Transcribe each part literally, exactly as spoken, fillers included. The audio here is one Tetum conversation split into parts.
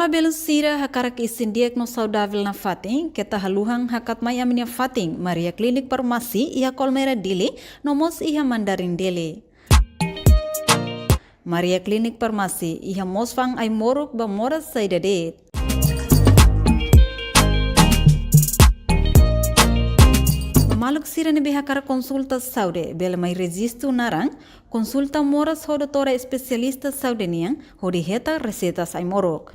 Ba belun sira hakarak isin di'ak no saudavel nafatin, keta haluha hakat mai ami-nia fatin, Maria Clinic Farmasi, iha Kolmera Dili, no mós iha Mandarin Dili. Maria Clinic Farmasi, iha mós fa'an ai-moruk ba moras saida de'it. Ba maluk sira ne'ebé hakarak konsulta saúde, bele mai rejistu naran, konsulta moras ho doutora espesialista saúde nian, hodi hetan reseitas ai-moruk.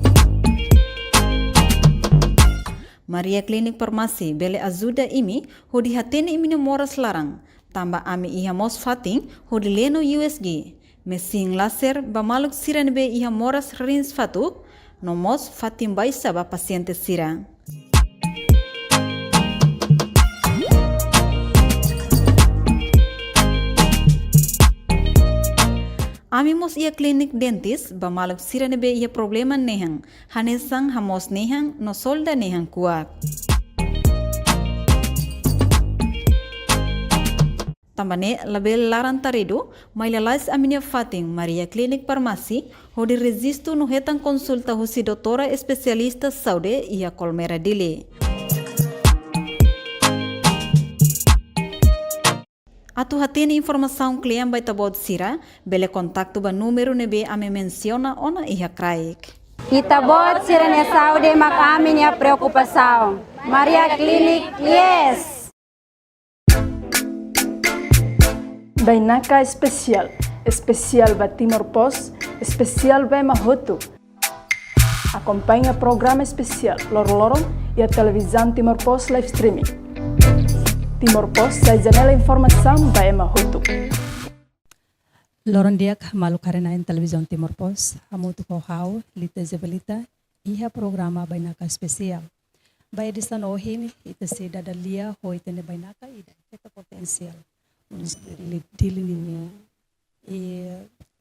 Maria Clinic Farmasi bele ajuda imi hodi hatene imi-nia moras laran, tanba ami iha mós fatin hodi lee no U S G, mesin laser ba maluk sira ne'ebé iha moras rins fatuk, no mós fatin baixa ba pasiente sira. Ami mós iha klinik dentis ba maluk sira ne'ebé iha problema nehan, hanesan hamoos nehan no solda nehan kuak. Tanba ne'e labele laran-taridu, mai lalais ami-nia fatin Maria Clinic Farmasi, hodi rejistu no hetan konsulta husi doutora espesialista saúde iha Kolmera Dili. Atu hatene informasaun kle'an ba ita-boot sira, bele kontaktu ba númeru ne'ebé ami mensiona ona iha kraik. Ita-boot sira-nia saúde mak ami-nia preokupasaun. Maria Clinic, yes! Bainaka espesiál, espesiál ba Timor Post, espesiál ba ema hotu. Akompaña programa espesiál loron-loron iha Televizaun Timor Post live streaming. Timor Post sai janela informasaun ba ema hotu. Loron di'ak maluk haree-na'in Televizaun Timor Post, hamutuk ho ha'u, Lita Isabelita, iha programa Bainaka Espesiál. Ba edisaun ohin, ita sei dada lia ho ita-nia bainaka ida, feto potensiál munisípiu Dili, Dili nian. I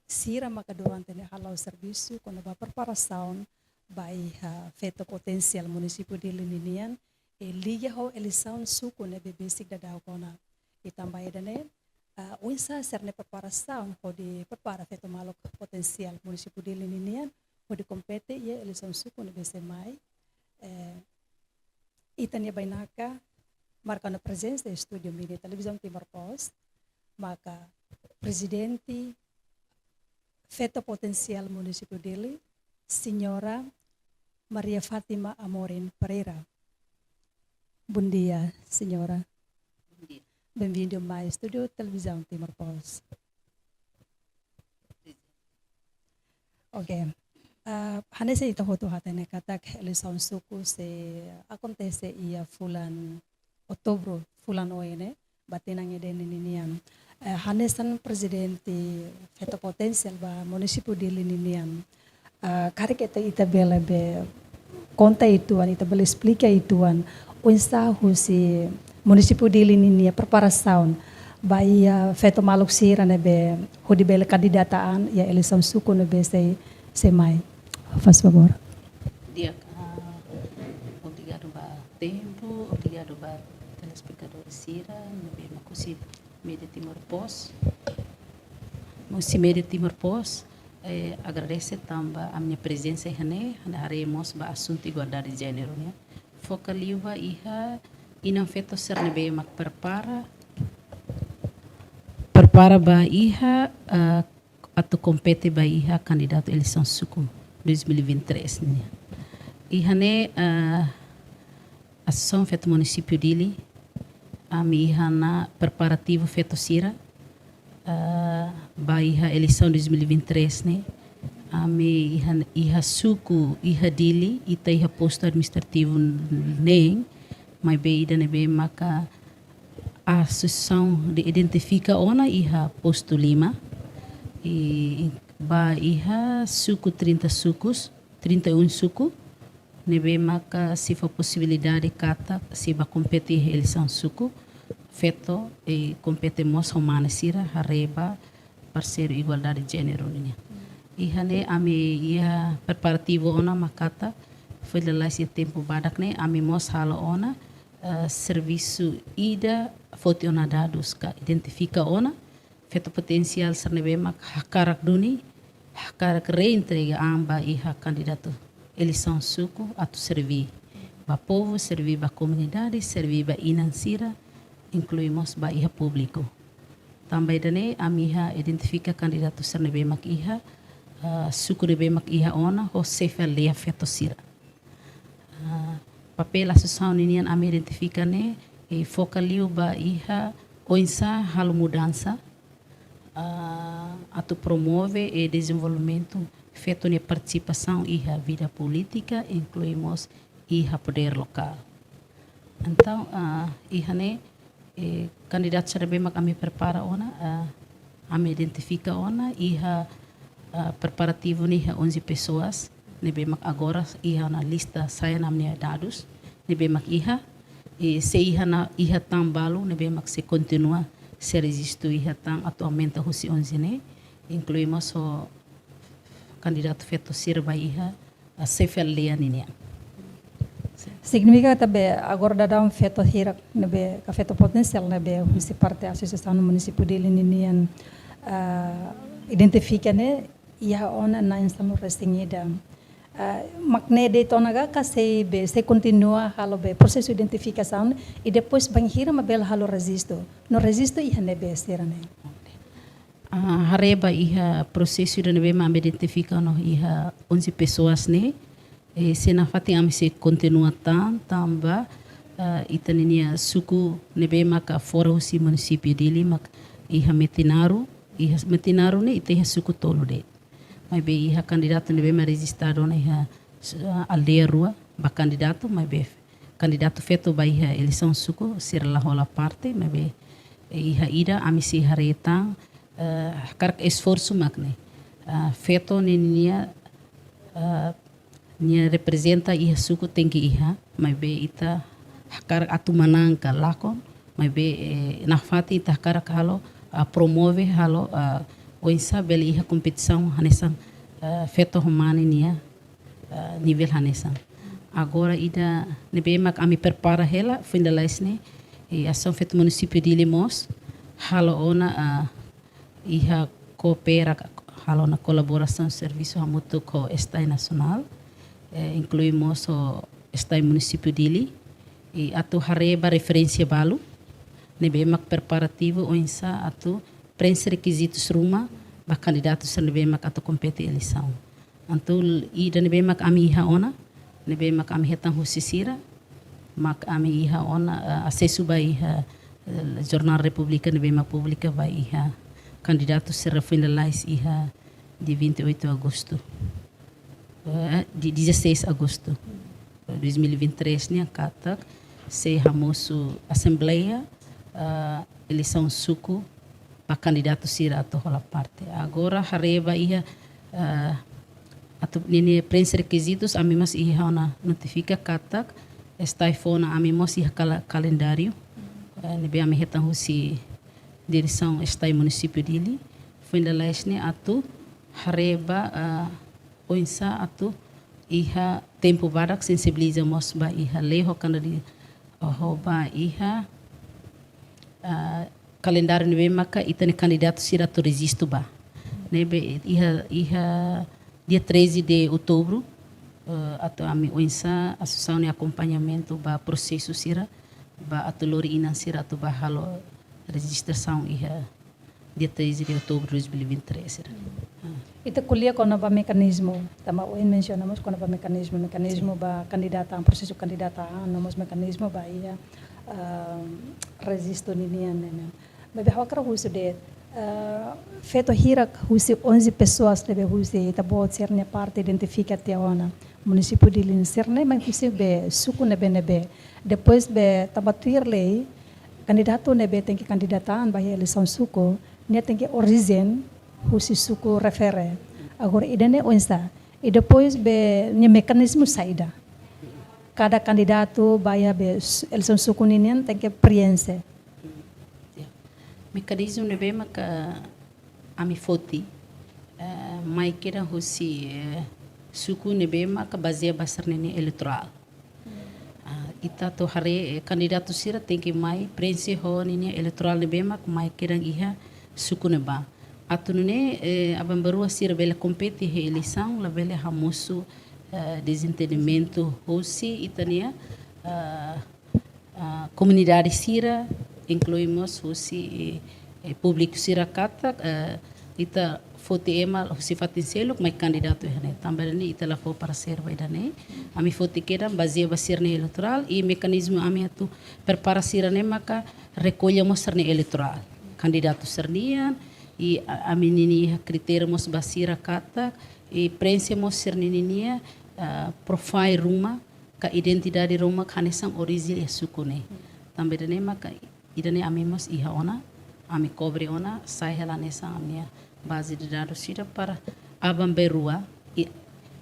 sira maka durante ne'e hala'o servisu kona-ba preparasaun ba iha feto potensiál munisípiu Dili ninian, i liga ho eleisaun suku ne'ebé besik daudaun ona. I tanba ida-ne'e, ah, oinsá sira-nia preparasaun hodi prepara feto maluk potensiál munisípiu Dili ninian hodi kompete iha eleisaun suku ne'ebé sei mai. Eh, ita-nia bainaka marka ona prezensa iha estúdiu mídia Televizaun Timor Post, maka Prezidente Feto Potensiál Munisípiu Dili, Señora Maria Fátima Amorim Pereira. Bondia, señora. Bondia. Benvindu mai estúdiu Televizaun Timor Post. Oke. Ah, hanesan ita hotu hatene katak eleisaun suku sei akontese iha fulan Outubru, fulan oin ne'e, ba tinan ida-ne'e ninian. Eh, hanesan Prezidente Feto Potensiál ba munisípiu Dili ninian. Ah, karik ita, ita bele be konta uitoan, ita bele esplika uitoan oinsá husi munisípiu Dili ninia preparasaun ba iha feto maluk sira ne'ebé hodi bele kandidata an iha eleisaun suku ne'ebé sei, sei mai. Faz favor. Di'ak, ah, obrigadu ba tempu, obrigadu ba telespetadór sira ne'ebé mak husi Média Timor Post. Husi Média Timor Post, eh, agradese tanba ami-nia prezensa iha ne'e, hodi haree mós ba asuntu igualdade de jéneru ne'e. Foka liu ba iha inan feto sira ne'ebé mak prepara, prepara ba iha, eh, atu kompete ba iha kandidatu eleisaun suku dois mil e vinte e três nian. Iha ne'e, eh, Asosiasaun Feto Munisípiu Dili, ami iha ona preparativu feto sira, ah, ba iha eleisaun dois mil e vinte e três ne'e, ami iha, iha suku, iha Dili, ita iha postu administrativu neen, maibé ida ne'ebé maka asosiasaun de identifika ona iha postu lima, i ba iha suku trinta sukus, trinta e um suku, ne'ebé maka sei fó posibilidade katak sei bá kompete iha eleisaun suku, feto, i kompete mós ho mane sira, haree ba parseiru igualdade de jéneru nian. Iha ne'e ami iha preparativu ona mak katak, foin lalais iha tempu badak ne'e, ami mós halo ona, eh, servisu ida foti ona dadus ka identifika ona, feto potensiál sira ne'ebé mak hakarak duni, hakarak reentrega an ba iha kandidatu eleisaun suku atu serví ba povu, serví ba komunidade, serví ba inan sira, inklui mós ba iha públiku. Tanba ida-ne'e ami iha identifika kandidatu sira ne'ebé mak iha, ah, suku ne'ebé mak iha ona ho xefe aldeia feto sira. Ah, papél asosiasaun ninian ami identifika ne'e, eh, foka liu ba iha oinsá halo mudansa, ah, atu promove i dezenvolvimentu feto nia partisipasaun iha vida polítika, inklui mós iha podér lokál. Entaun, ah, iha ne'e, eh, kandidatu sira ne'ebé mak ami prepara ona, ah, ami identifika ona iha, ah, preparativu ne'e iha onze pessoas, ne'ebé mak agora iha ona lista, sai ona ami-nia dadus, ne'ebé mak iha, i se iha ona, iha tan balu, ne'ebé mak sei kontinua sei rejistu iha tan atu aumenta husi onze ne'e, inklui mós ho kandidatu feto sira ba iha, ah, xefe aldeia ninian. Signifika katak agora daudaun feto hirak ne'ebé, ka feto potensiál ne'ebé husi parte asosiasaun munisípiu Dili ninian, ah, identifika ne'e iha ona na'in sanulu-resin-ida. Ah, mak ne'e de'it ona ka, ka sei be, sei kontinua halo be prosesu identifikasaun i depois bainhira mak bele halo rejistu. No rejistu iha ne'ebé sira-ne'e? Ah, haree ba iha prosesu ida ne'ebé mak ami identifika ona iha onze pessoas ne'e, eh, sei nafatin ami sei kontinua tan, tanba, ah, ita ninia suku ne'ebé maka fora husi munisípiu Dili mak iha Metinaro, iha Metinaro ne'e ita iha suku tolu de'it. Maibé iha kandidatu ne'ebé mak rejistadu ona iha, ah, aldeia rua ba kandidatu, maibé kandidatu feto ba iha eleisaun suku sira la hola parte, maibé, eh, iha ida ami sei haree tan, eh, hakarak esforsu mak ne'e. Ah, feto ne'e nia, ah, nia reprezenta iha suku tenke iha, maibé ita hakarak atu manán ka lakon, maibé, eh, nafatin ita hakarak halo, ah, promove halo, ah, oinsá bele iha kompetisaun hanesan, ah, feto ho mane nia, ah, nivel hanesan. Agora ida ne'ebé mak ami prepara hela, foin lalais ne'e, i Asaun Feto Munisípiu Dili mós halo ona, ah, iha koopera, halo ona kolaborasaun servisu hamutuk ho STAE Nasionál, eh, inklui mós ho STAE Munisípiu Dili, i atu haree ba referénsia balu ne'ebé mak preparativu oinsá atu prenxe rekizitus ruma ba kandidatu sira ne'ebé mak atu kompete eleisaun. Entaun ida ne'ebé mak ami iha ona, ne'ebé mak ami hetan husi sira, mak ami iha ona, eh, asesu ba iha, eh, Jornál Repúblika ne'ebé mak publika ba iha kandidatu sira foin lalais iha dia vinte e oito agostu. Eh, dia dezasseis agostu dois mil e vinte e três nian katak sei hamosu asembleia, eh, eleisaun suku ba kandidatu sira atu hola parte. Agora haree ba iha, eh, atu ninia prenxe rekizitus, ami mós iha ona notifika katak STAE fó ona ami mós iha kala-, kalendáriu, eh, ne'ebé ami hetan husi diresaun STAE Munisípiu Dili, foin lalais ne'e atu haree ba, eh, oinsá atu iha tempu badak sensibiliza mós ba iha lei ho kandida-, ho ba iha, ah, kalendáriu ne'ebé maka ita-nia kandidatu sira atu rejistu ba. Ne'ebé iha, iha dia treze de outubro, eh, atu ami oinsá asosiasaun nia akompañamentu ba prosesu sira, ba atu lori inan sira atu ba halo rejistrasaun iha dia treze de outubro de dois mil e vinte e três sira. Ah. Ita ko'alia kona-ba mekanizmu, tanba ohin mensiona mós kona-ba mekanizmu, mekanizmu ba kandidata, prosesu kandidata, no mós mekanizmu ba iha, ah, rejistu ninian ne'e. Maibé ha'u hakarak husu de'it, ah, feto hirak husi onze pessoas ne'ebé husi ita-boot sira-nia parte identifika tiha ona munisípiu Dili sira-ne'e, mai husi be suku ne'ebé-ne'ebé. Depois be tanba tuir lei, kandidatu ne'ebé tenke kandidata an ba iha eleisaun suku, nia tenke orijen husi suku refere. Agora ida-ne'e oinsá? I depois be nia mekanizmu saida? Kada kandidatu ba iha be su-, eleisaun suku ninian tenke prenxe. Ya. Mekanizmu ne'ebé maka ami foti, eh, mai kedan husi, eh, suku ne'ebé maka bazeia ba sira-nia eleitorál. Ah, ita atu haree, eh, kandidatu sira tenke mai prenxe ho ninia eleitorál ne'ebé mak mai kedan iha suku ne'ebá. Atu nune'e, eh, aban-bainrua sira bele kompete iha eleisaun, labele hamosu eh, dezentendimentu husi ita-nia, eh, eh, komunidade sira, inklui mós husi, eh, eh, públiku sira katak, eh, ita foti ema husi fatin seluk mai kandidatu iha ne'e. Tanba ne'e ita la fó paresér ba ida-ne'e. Ami foti kedan bazeia ba sira-nia eleitorál i mekanizmu ami atu prepara sira-ne'e maka rekolla mós sira-nia eleitorál. Kandidatu sira-nian, i a-, ami-nia kritériu mós ba sira katak, i prenxe mós sira-nia ninia, ah, profile ruma, ka identidade ruma, ka hanesan orijen iha suku ne'e. Tanba ida-ne'e maka, ida-ne'e ami mós iha ona, ami kobre ona, sai hela hanesan ami-nia baze de dadus sira para aban-bainrua, i,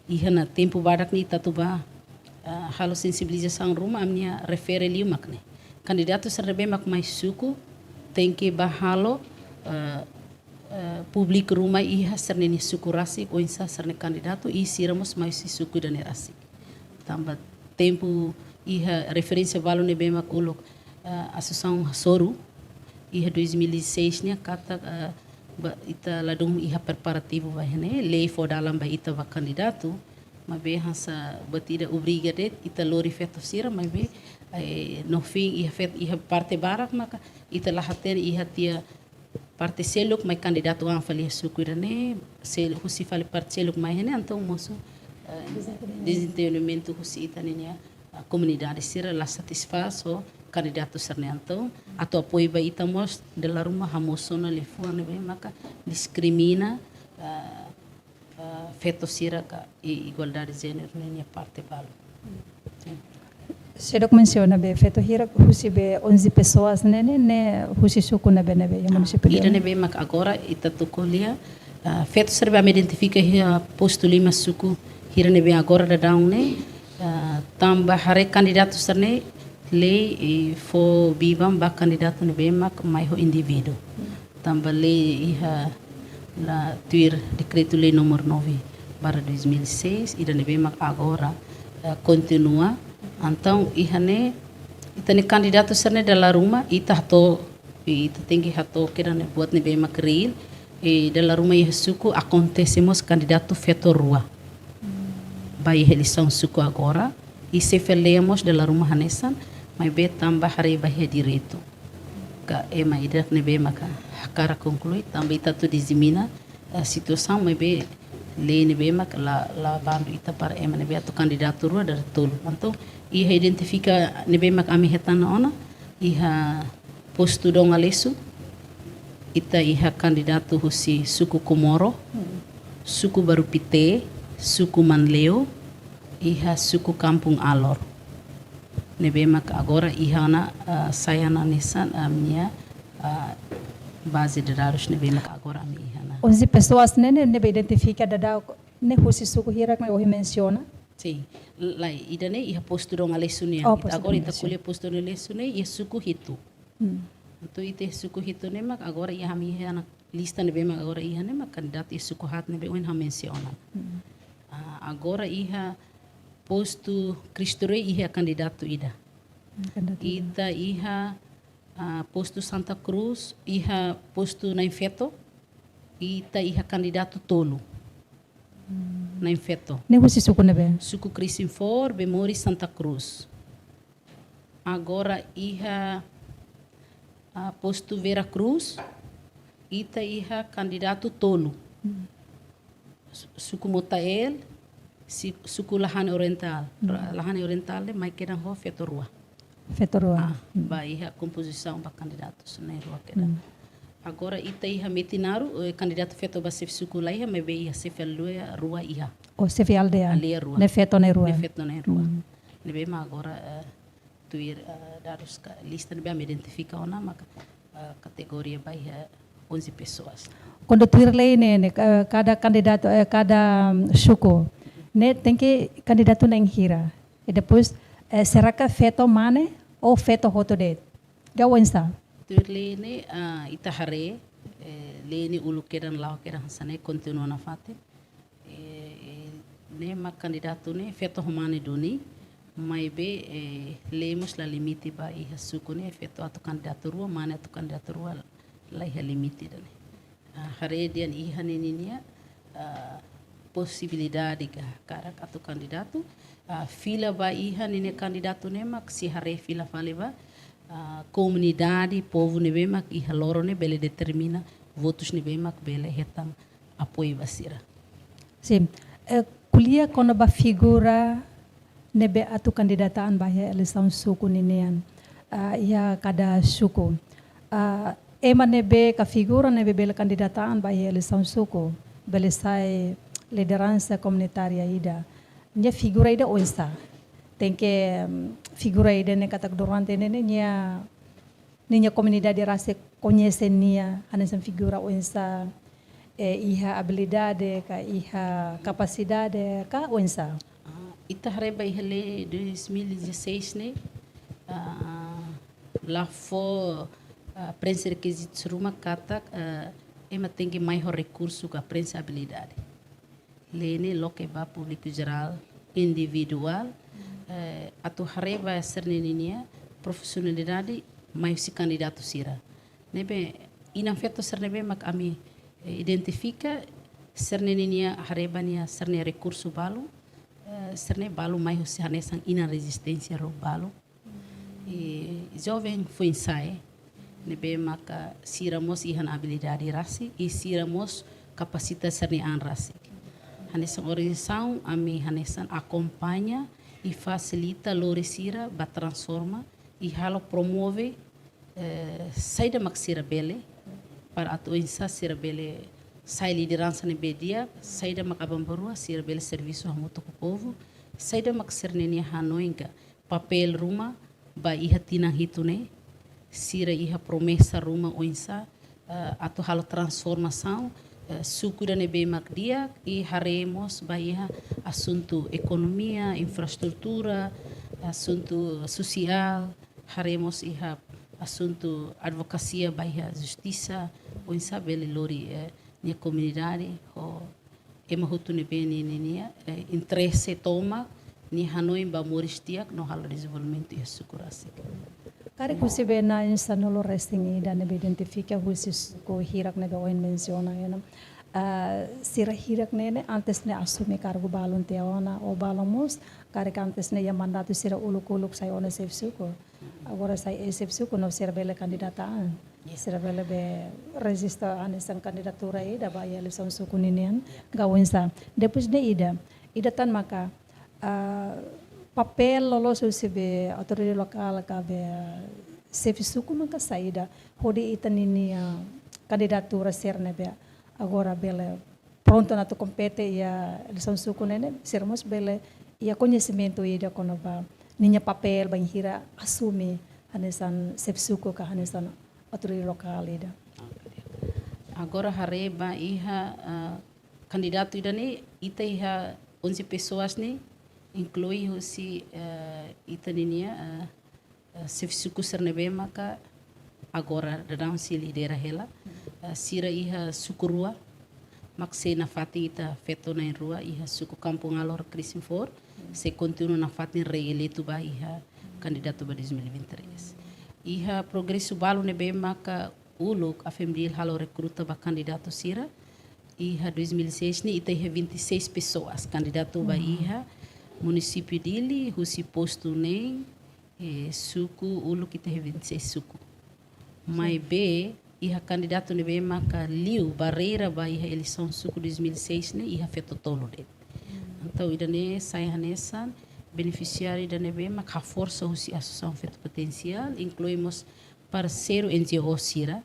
iha ona tempu badak ne'e ita atu ba, ah, halo sensibilizasaun ruma, ami-nia refere liu mak ne'e. Kandidatu sira ne'ebé mak mai suku, tenke ba halo, ah, eh, públiku ruma iha sira-nia suku rasik, oinsá sira-nia kandidatu, i sira mós mai husi suku ida-ne'e rasik. Tanba tempu iha referénsia balu ne'ebé mak uluk, eh, asosiasaun hasoru, iha dois mil e seis nian katak, eh, ba, ita ladún iha preparativu ba iha ne'e, lei fó dalan ba ita ba kandidatu, maibé hanesan buat ida obriga de'it, ita lori feto sira, maibé, eh, no fim iha fet-, iha parte barak maka, ita la hatene iha tiha parte seluk mai kandidatu an fali iha suku ida-ne'e, se husi fali parte seluk mai iha ne'e, entaun mosu, eh, dezentendimentu husi ita-nia, eh, komunidade sira la satisfás ho kandidatu sira-ne'e, entaun atu apoiu ba ita mós dala ruma hamosu ona liafuan ne'ebé maka diskrimina, eh, eh, feto sira ka i igualdade de jéneru ninia parte balu. Sin. Seidauk mensiona be feto hirak husi be onze pessoas ne'e, ne'e, ne'e husi suku ne'ebé, ne'ebé iha munisípiu ida-ne'e? Ida-ne'ebé mak agora ita atu ko'alia, ah, feto sira be ami identifika iha postu lima suku hira ne'ebé agora daudaun ne'e, ah, tanba haree kandidatu sira-ne'e lei, eh, fó biban ba kandidatu ne'ebé mak mai ho indivíduu. Tanba lei iha la tuir dekretu-lei númeru nove barra dois mil e seis, ida ne'ebé mak agora, eh, kontinua. Entaun, iha ne'e, ita-nia kandidatu sira-ne'e dala ruma, ita hato'o, ita tenke hato'o kedan ne'e buat ne'ebé mak reál, i dala ruma iha suku akontese mós kandidatu feto rua. Ba iha eleisaun suku agora, i sei fó lei mós dala ruma hanesan, maibé tanba haree ba iha direitu. Ka ema ida ne'ebé maka hakarak konklui, tanba ita atu dizemina, eh, situasaun maibé lei ne'ebé maka la, la bandu ita para ema ne'ebé atu kandidatu rua dala tolu. Entaun, iha identifika ne'ebé maka ami hetan ona, iha postu Dom Aleixo, ita iha kandidatu husi suku Comoro, suku Barupité, suku Manleu, iha suku Kampung Alor. Ne'ebé maka agora iha ona, ah, sai ona hanesan, ah, ami-nia, ah, baze de dadus ne'ebé maka agora ami iha ona. Onze pessoas ne'e, ne'e, ne'ebé identifika daudaun ne'e husi suku hirak ne'ebé ohin mensiona? Sin. Lae, ida-ne'e iha postu Dom Aleixo nian. Oh, postu Dom Aleixo. Ita agora ita ko'alia postu Dom Aleixo ne'e iha suku hitu. Hmm. Entaun ita iha suku hitu ne'e mak agora iha ami iha ona lista ne'ebé mak agora iha ne'e mak kandidatu iha suku haat ne'ebé ohin ha'u mensiona. Hmm. Ah, agora iha postu Cristo Rei iha kandidatu ida. Hmm, kandidatu ida. Ita iha, ah, postu Santa Cruz, iha postu na'in-feto, ita iha kandidatu tolu. Hmm. Na'in-feto. Ne'e husi suku ne'ebé? Suku Crisinfor, Bemori, Santa Cruz. Agora iha, ah, postu Vera Cruz, ita iha kandidatu tolu. Hmm. Su-, suku Motael, si-, suku Lahane Orientál. Hmm. Ra-, Lahane Orientál ne'e mai kedan ho feto rua. Feto rua. Ah, hmm, ba iha kompozisaun ba kandidatu sira na'in-rua kedan. Hmm. Agora ita iha Metinaru, eh, kandidatu feto ba xefe suku la iha, maibé iha xefe aldeia rua iha. Oh, xefe aldeia. Aldeia rua. Ne'e feto na'in-rua. Ne'e feto na'in-rua. Hmm. Ne'ebé mak agora, eh, tuir, eh, dadus ka lista ne'ebé ami identifika ona maka, eh, kategoria ba iha onze pessoas. Kuandu tuir lei ne'e, ne'e, eh, kada kandidatu, eh, kada, mm, suku ne'e tenke kandidatu na'in hira. I depois, eh, será que feto mane ou feto hotu de'it? Ka oinsá? Tuir lei ne'e, ah, ita haree, eh, lei ne'e uluk kedan la'o kedan hanesan ne'e kontinua nafatin. Eh, eh, ne'e mak kandidatu ne'e feto ho mane duni, maibé, eh, lei mós la limite ba iha suku ne'e feto atu kandidatu rua, mane atu kandidatu rua, la iha limite ida-ne'e. Ah, haree dehan iha ne'e ninia, ah, posibilidade ka hakarak atu kandidatu, ah, fila ba iha ninia kandidatu ne'e mak sei haree fila fali ba, ah, komunidade, povu ne'ebé mak iha loron ne'e bele determina votus ne'ebé mak bele hetan apoiu ba sira. Sin. Eh, ko'alia kona-ba figura ne'ebé atu kandidata an ba iha eleisaun suku ninian. Ah, iha kada suku. Ah, ema ne'ebé ka figura ne'ebé bele kandidata an ba iha eleisaun suku, bele sai lideransa komunitária ida. Nia figura ida oinsá? Tenke, mm, figura ida ne'e katak durante ne'e, ne'e nia ninia komunidade rasik koñese nia hanesan figura oinsá, eh, iha abilidade ka iha kapasidade ka oinsá? Ah, ita haree ba iha lei dois mil e dezasseis ne'e, ah, la fó, ah, preenxe rekizitus ruma katak, ah, ema tenke mai ho rekursu ka preenxe abilidade. Lei ne'e loke ba públiku jerál individuál, eh, atu haree ba sira-ne'e ninia profisionalidade mai husi kandidatu sira. Ne'ebé inan-feto sira ne'ebé mak ami, eh, identifika, sira-ne'e ninia haree ba nia sira-nia rekursu balu, eh, sira-ne'e balu mai husi hanesan inan rezisténsia rua balu. I joven foin-sa'e, ne'ebé maka sira mós iha abilidade rasik, i sira mós kapasita sira-nia an rasik. Hanesan organizasaun, ami hanesan akompaña i fasilita lori sira ba transforma i halo promove, eh, saida mak sira bele, para atu oinsá sira bele sai lideransa ne'ebé di'ak, saida mak aban-bainrua sira bele servisu hamutuk ho povu, saida mak sira-ne'e nia hanoin ka papél ruma ba iha tinan hitu ne'e, sira iha promesa ruma oinsá, eh, atu halo transformasaun, eh, suku ida ne'ebé mak di'ak, i haree mós ba iha asuntu ekonomia, infraestrutura, asuntu sosiál, haree mós iha asuntu advokasia ba iha justisa, oinsá bele lori, eh, nia komunidade, ho ema hotu ne'ebé nia, nia, nia, eh, interese tomak, nia hanoin ba moris di'ak no halo dezenvolvimentu iha suku rasik. Karik husi be na'in-sanulu-resin-ida ne'ebé identifika husi suku hirak ne'ebé ohin mensiona ona. Ah, sira hirak ne'e ne'e antes ne'e asume kargu balun tiha ona, ou balun mós, karik antes ne'e iha mandatu sira uluk-uluk sai ona xefe suku. Agora sai eis-xefe suku no sira bele kandidata an. Ya. Sira bele be rejista hanesan kandidatura ida ba iha eleisaun suku ninian. Ya. Ka oinsá. Depois ne'e ida. Ida tan maka, ah, papél loloos husi be autoridade lokál ka be xefe suku maka saida hodi ita-ninia, ah, kandidatura sira ne'ebé agora bele prontu ona atu kompete iha eleisaun suku ne'e ne'e, sira mós bele iha koñesimentu ida kona-ba ninia papél bainhira asume hanesan xefe suku ka hanesan autoridade lokál ida. Agora haree ba iha, eh, kandidatu ida-ne'e, ita iha onze pesoas ne'e, inklui husi, eh, ita-ninia, eh, eh, xefe suku sira ne'ebé maka agora daudaun sei lidera hela. Eh, sira iha suku rua, mak sei nafatin ita feto na'in-rua, iha suku Kampung Alor Krisin Four, sei kontinua nafatin reeleitu ba iha kandidatu ba dois mil e vinte e três. Iha progresu balu ne'ebé maka uluk AFMDIL halo rekruta ba kandidatu sira. Iha dois mil e seis ne'e ita iha vinte e seis pesoas kandidatu ba iha munisípiu Dili, husi postu neen, eh, suku uluk ita iha vinte e seis suku. Maibé, iha kandidatu ne'ebé maka liu barreira ba iha eleisaun suku dois mil e seis ne'e iha feto tolu de'it. Entaun, ida-ne'e sai hanesan benefisiáriu ida ne'ebé maka haforsa husi Asosiasaun Feto Potensiál, inklui mós parseiru NGO sira,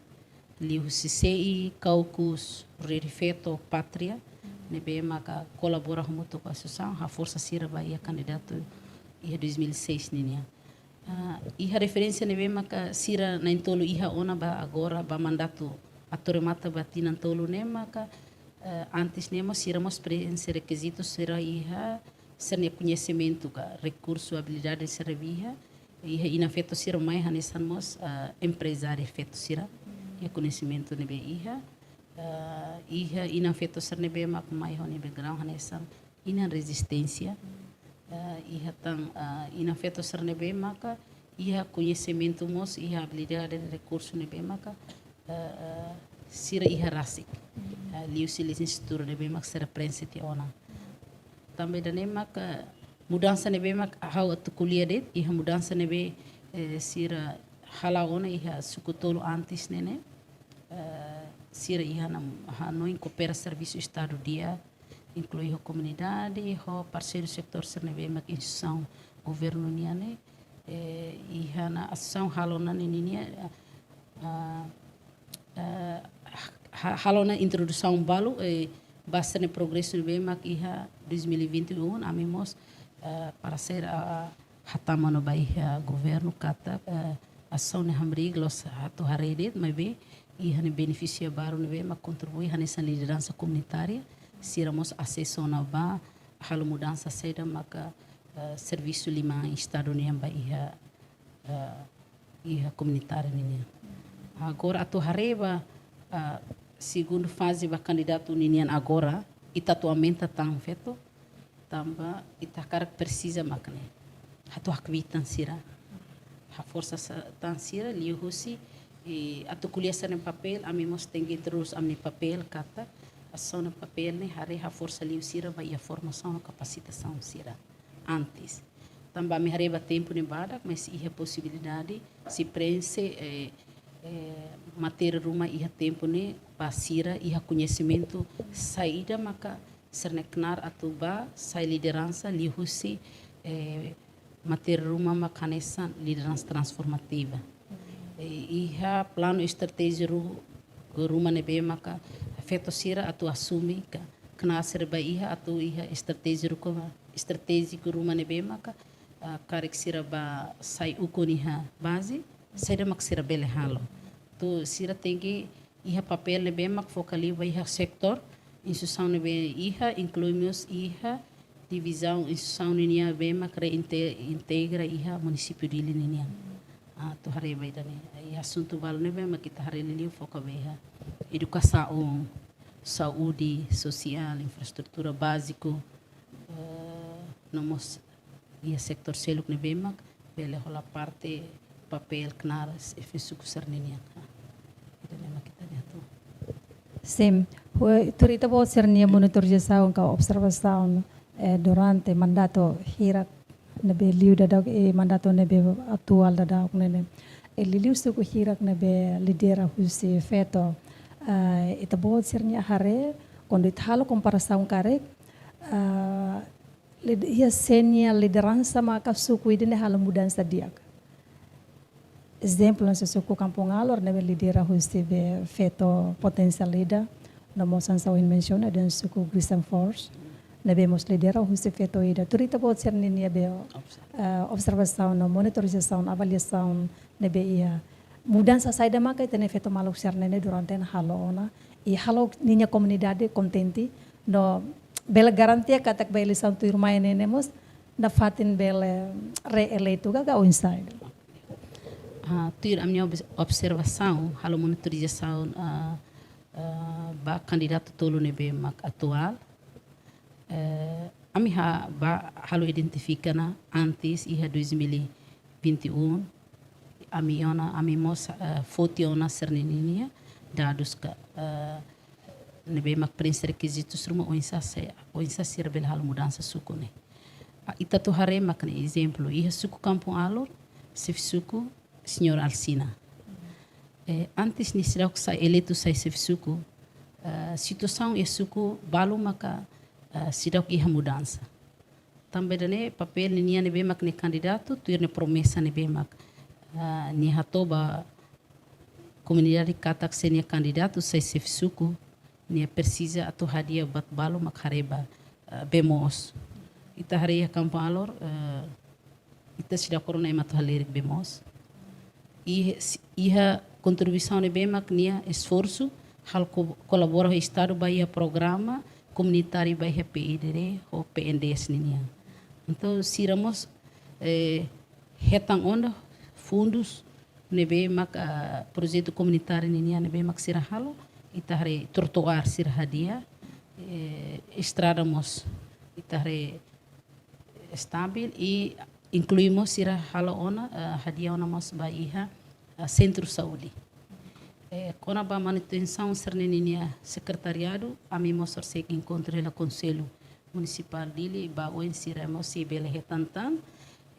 liuhusi SEI, Caucus, Rede Feto, Pátria, ne'ebé maka kolabora hamutuk ho asosiasaun, haforsa sira ba iha kandidatu iha dois mil e seis ninian. Ah, iha referénsia ne'ebé maka sira na'in-tolu iha ona ba agora, ba mandatu atu remata ba tinan tolu ne'e maka, eh, antes ne'e mós sira mós preenxe rekizitu sira iha sira-nia koñesimentu ka rekursu abilidade sira iha, iha inan-feto sira mai hanesan mós, ah, emprezáriu feto sira, iha koñesimentu ne'ebé iha, ah, iha inan-feto sira ne'ebé mak mai ho nia background hanesan inan rezisténsia, ah, iha tan, ah, inan-feto sira ne'ebé maka iha koñesimentu mós, iha abilidade rekursu ne'ebé maka, ah, ah, sira iha rasik. liuhusi lisensiatura ne'ebé mak sira prenxe tiha ona. Tanba ida-ne'e mak, eh, mudansa ne'ebé mak ha'u atu ko'alia de'it, iha mudansa ne'ebé, eh, sira hala'o ona iha suku tolu antes ne'e ne'e, eh, sira iha ona hanoin koopera servisu Estadu di'ak, inklui ho komunidade, ho parseiru setór sira ne'ebé mak instituisaun governu nian ne'e, eh, iha ona asaun halo ona ne'e ninia, eh, eh, eh, ha-, halo ona introdusaun balu, eh, ba sira-nia progresu ne'ebé mak iha dois mil e vinte e um, ami mós, eh, para sira, ah, hatama ona ba iha governu katak, eh, asaun ne'e hamriik loos atu haree de'it, maibé iha ne'e benefísiu balu ne'ebé mak kontribui hanesan lideransa komunitária, sira mós asesu ona ba halo mudansa saida maka, eh, servisu liman Estadu nian ba iha, eh, iha komunitáriu ninian. Agora atu haree ba, ah, segundu faze ba kandidatu ninian agora, ita atu aumenta tan feto, tanba ita hakarak presiza mak ne'e. Atu hakbiit tan sira. Haforsa sa-, tan sira, liuhusi, eh, atu ko'alia sira-nia papél, ami mós tenke introdús ami-nia papél, katak, asaun ne'e papél ne'e, haree haforsa liu sira ba iha formasaun no kapasitasaun sira antes. Tanba ami haree ba tempu ne'e badak, mas iha posibilidade, sei prenxe, eh, eh, matéria ruma iha tempu ne'e, ba sira iha koñesimentu saida maka sira-nia knaar atu ba sai lideransa liuhusi, eh, matéria ruma mak hanesan lideransa transformativa. Eh, iha planu estratéjiku ru-, ruma ne'ebé maka feto sira atu asume ka knaar sira ba iha atu iha estratéjiku ruma, estratéjiku ruma ne'ebé maka, ah, karik sira ba sai ukun iha baze, saida mak sira bele halo. Atu sira tenke iha papél ne'ebé mak foka liu ba iha setór, instituisaun ne'ebé iha, inklui mós iha divizaun instituisaun ninian ne'ebé mak reinte-, integra iha munisípiu Dili ninian. Ah, atu haree ba ida-ne'e. Iha asuntu balu ne'ebé mak ita haree liuliu foka ba iha edukasaun, saúde, sosiál, infraestrutura báziku, eh, no mós iha setór seluk ne'ebé mak bele hola parte papél knaar xefe suku sira-ninian. Ida-ne'e mak ita-nia atu. Sin, ho-, tuir ita-boot sira-nia monitorizasaun ka observasaun, eh, durante mandatu hirak ne'ebé liu daudauk, eh, mandatu ne'ebé atuál daudauk ne'e ne'e. Eh, liuliu suku hirak ne'ebé lidera husi feto. Eh, ita-boot sira-nia haree, kuandu ita halo komparasaun karik, eh, lid-, iha sé-nia lideransa maka suku ida-ne'e halo mudansa di'ak. Ezemplu, hanesan suku Kampung Alor, ne'ebé lidera husi be feto potensiál ida, no mós hanesan ohin mensiona dehan suku Grisan Force, ne'ebé mós lidera husi feto ida. Tuir ita-boot sira-ninia be, eh, observasaun, no monitorizasaun, avaliasaun, ne'ebé iha mudansa saida maka ita-nia feto maluk sira-ne'e durante ne'e halo ona, i halo ninia komunidade kontente, no bele garantia katak ba eleisaun tuirmai ne'e ne'e mós nafatin bele reeleitu ka, ka oinsá? Ah, tuir ami-nia obs-, observasaun, halo monitorizasaun, ah, ah, ba kandidatu tolu ne'ebé mak atuál. Eh, ami ha-, ba halo identifika ona antes iha dois mil e vinte e um, ami ona, ami mós, eh, foti ona sira-ninia dadus ka, eh, ne'ebé mak prenxe rekizitus ruma oinsá se, oinsá sira bele halo mudansa suku ne'e. Ah, ita atu haree mak ne'e ezemplu, iha suku Kampung Alor, xefe suku, señór Alsina. Eh, antes nia seidauk sai eleitu sai xefe suku, eh, situasaun iha suku balu maka, eh, seidauk iha mudansa. Tanba ida-ne'e papél ninian ne'ebé mak nia kandidatu, tuir nia promesa ne'ebé mak, eh, nia hato'o ba komunidade katak se nia kandidatu sai xefe suku, nia presiza atu hadi'a buat balu mak haree ba, eh, bee moos. Ita haree iha Kampung Alor, eh, ita seidauk rona ema atu halerik bee moos. I, iha kontribuisaun ne'ebé mak nia esforsu, halo ko-, kolabora ho Estadu ba iha programa komunitáriu ba iha P I D D ho P N D S ninian. Entaun, sira mós, eh, hetan ona fundus ne'ebé mak, ah, projetu komunitáriu ninian ne'ebé mak sira halo, ita haree trotoar sira hadi'a, eh, estrada mós, ita haree estabil i inklui mós sira halo ona, eh, hadi'a ona mós ba iha, eh, sentru saúde. Eh, kona-ba manutensaun sira-ne'e ninia sekretariadu, ami mós horiseik enkontru hela Konsellu Munisipál Dili, ba oinsá sira mós sei bele hetan tan,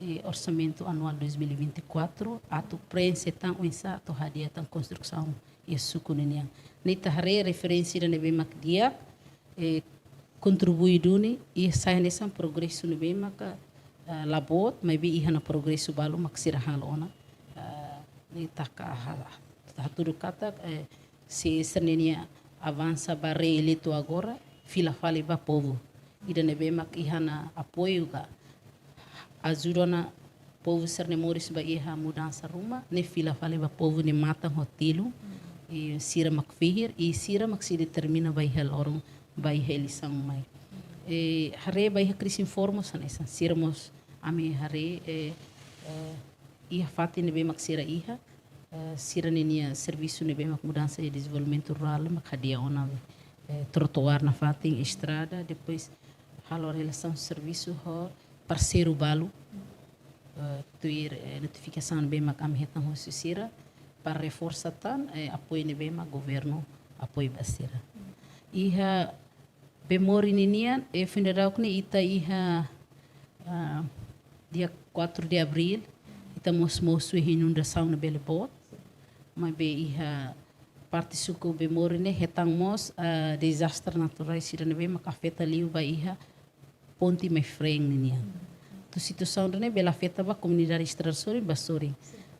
eh, orsamentu anuál dois mil e vinte e quatro, atu preenxe tan oinsá atu hadi'a tan konstrusaun iha suku ninian. Ne'e ita haree referénsia ida ne'ebé mak di'ak, eh, kontribui duni, i sai hanesan progresu ne'ebé maka, eh, la boot, maibé iha ona progresu balu mak sira halo ona. Eh, ne'e ita ka ha-, hatudu katak, eh, se sira-ne'e nia avansa ba reeleitu agora, fila fali ba povu. Ida ne'ebé mak iha ona apoiu ka ajuda ona povu sira-ne'e moris ba iha mudansa ruma, ne'e fila fali ba povu nia matan ho tilun, i sira mak fihir, i sira mak sei determina ba iha loron, ba iha eleisaun mai. Eh, haree ba iha Krisinfor mós hanesan, sira mós ami haree, eh, eh, iha fatin ne'ebé mak sira iha, eh, sira-ne'e nia servisu ne'ebé mak mudansa i dezenvolvimentu rurál mak hadi'a ona, eh, trotoar nafatin, estrada, depois halo relasaun servisu ho parseiru balu, eh, tuir, eh, notifikasaun ne'ebé mak ami hetan husi sira, para reforsa tan, eh, apoiu ne'ebé mak governu apoiu ba sira. Iha Bemori ninian, eh, findadauk ne'e ita iha, ah, dia quatro de abril, ita mós mosu iha inundasaun ne'e bele boot. Maibé iha parte suku Bemori ne'e hetan mós, ah, dezastre naturais sira ne'ebé maka afeta liu ba iha ponte Maifreng ninian. Entaun situasaun ida-ne'e bele afeta ba komunidade estrada sorin ba sorin.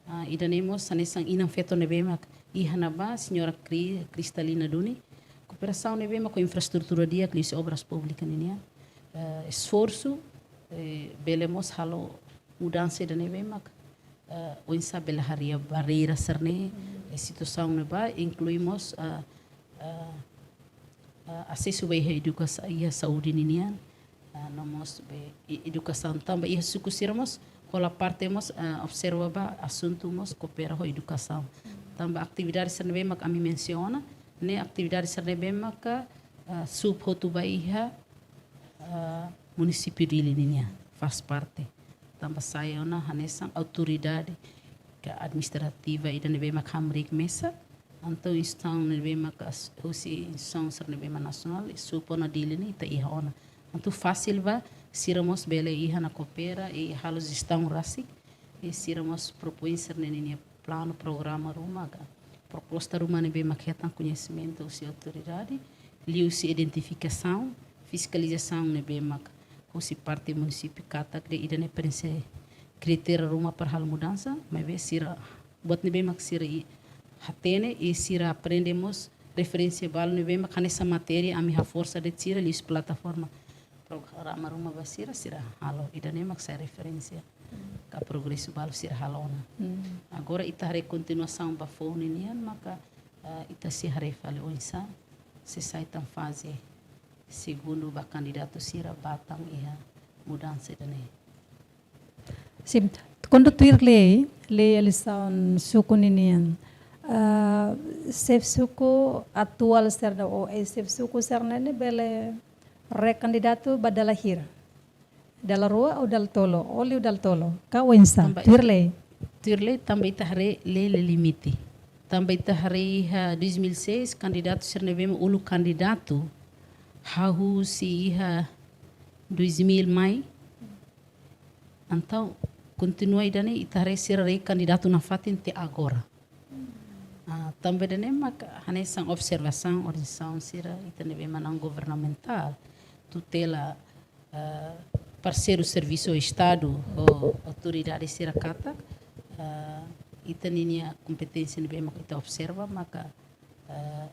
Ah, ida-ne'e mós hanesan inan-feton ne'ebé mak iha ne'ebá, señora Cri-, Cristalina duni. Kooperasaun ne'ebé mak ho infraestrutura di'ak liuhusi Obras Públikas ninian, eh, esforsu, eh, bele mós halo mudansa ida ne'ebé mak, eh, oinsá bele harii barreira sira-ne'e, eh, situasaun ne'ebá, inklui mós, eh, eh, eh, asesu ba iha edukasa-, iha saúde ninian, ah, no mós be, e-, edukasaun tanba iha suku sira mós, hola parte mós, ah, observa ba asuntu mós koopera ho edukasaun. Tanba atividade sira ne'ebé mak ami mensiona, ne'e atividade sira ne'ebé maka, ah, suportu ba iha, ah, munisípiu Dili ninian, faz parte. Tanba sai ona hanesan autoridade ka administrativa ida ne'ebé mak hamriik mesak, entaun instituisaun ne'ebé maka s-, husi instituisaun sira ne'ebé mak nasionál, i suportu ona Dili ne'e ita iha ona. Entaun fasil ba, sira mós bele iha ona koopera, i halo jestaun rasik, i sira mós propoin sira-ne'e ninia planu programa ruma ka proposta ruma ne'ebé mak hetan koñesimentu husi autoridade, liuhusi identifikasaun, fiskalizasaun ne'ebé mak husi parte munisípiu katak de'it ida-ne'e preenxe kritéria ruma para halo mudansa, maibé sira buat ne'ebé mak sira i hatene i sira aprende mós referénsia balu ne'ebé mak hanesan matéria ami haforsa de'it sira liuhusi plataforma programa ruma ba sira, sira halo ida-ne'e mak sai referénsia ka progresu balu sira halo ona. Hmm. Agora ita haree kontinuasaun ba foun ninian maka, eh, ita sei haree fali oinsá sei sai tan faze segundu ba kandidatu sira ba tan iha mudansa ida-ne'e. Sim, kuandu tuir lei, lei eleisaun suku ninian, ah, xefe suku atuál sira-ne'e ou eis-xefe suku sira-ne'e ne'e bele rekandidatu ba dala hira? Dala rua ou dala tolu, ou liu dala tolu, ka oinsá? Tanba tuir lei. Tuir lei, tanba ita haree lei, lei limite. Tanba ita haree iha dois mil e seis, kandidatu sira ne'ebé mak uluk kandidatu, hahú husi iha dois mil mai, entaun kontinua ida-ne'e ita haree sira rekandidatu nafatin to'o agora. Ah, tanba ida-ne'e mak hanesan observasaun, orientasaun sira, ita ne'ebé mak naun governamentál, tutela, ah, parseiru servisu Estadu, ho autoridade sira katak, ah, ita ninia kompeténsia ne'ebé mak ita observa, maka, ah,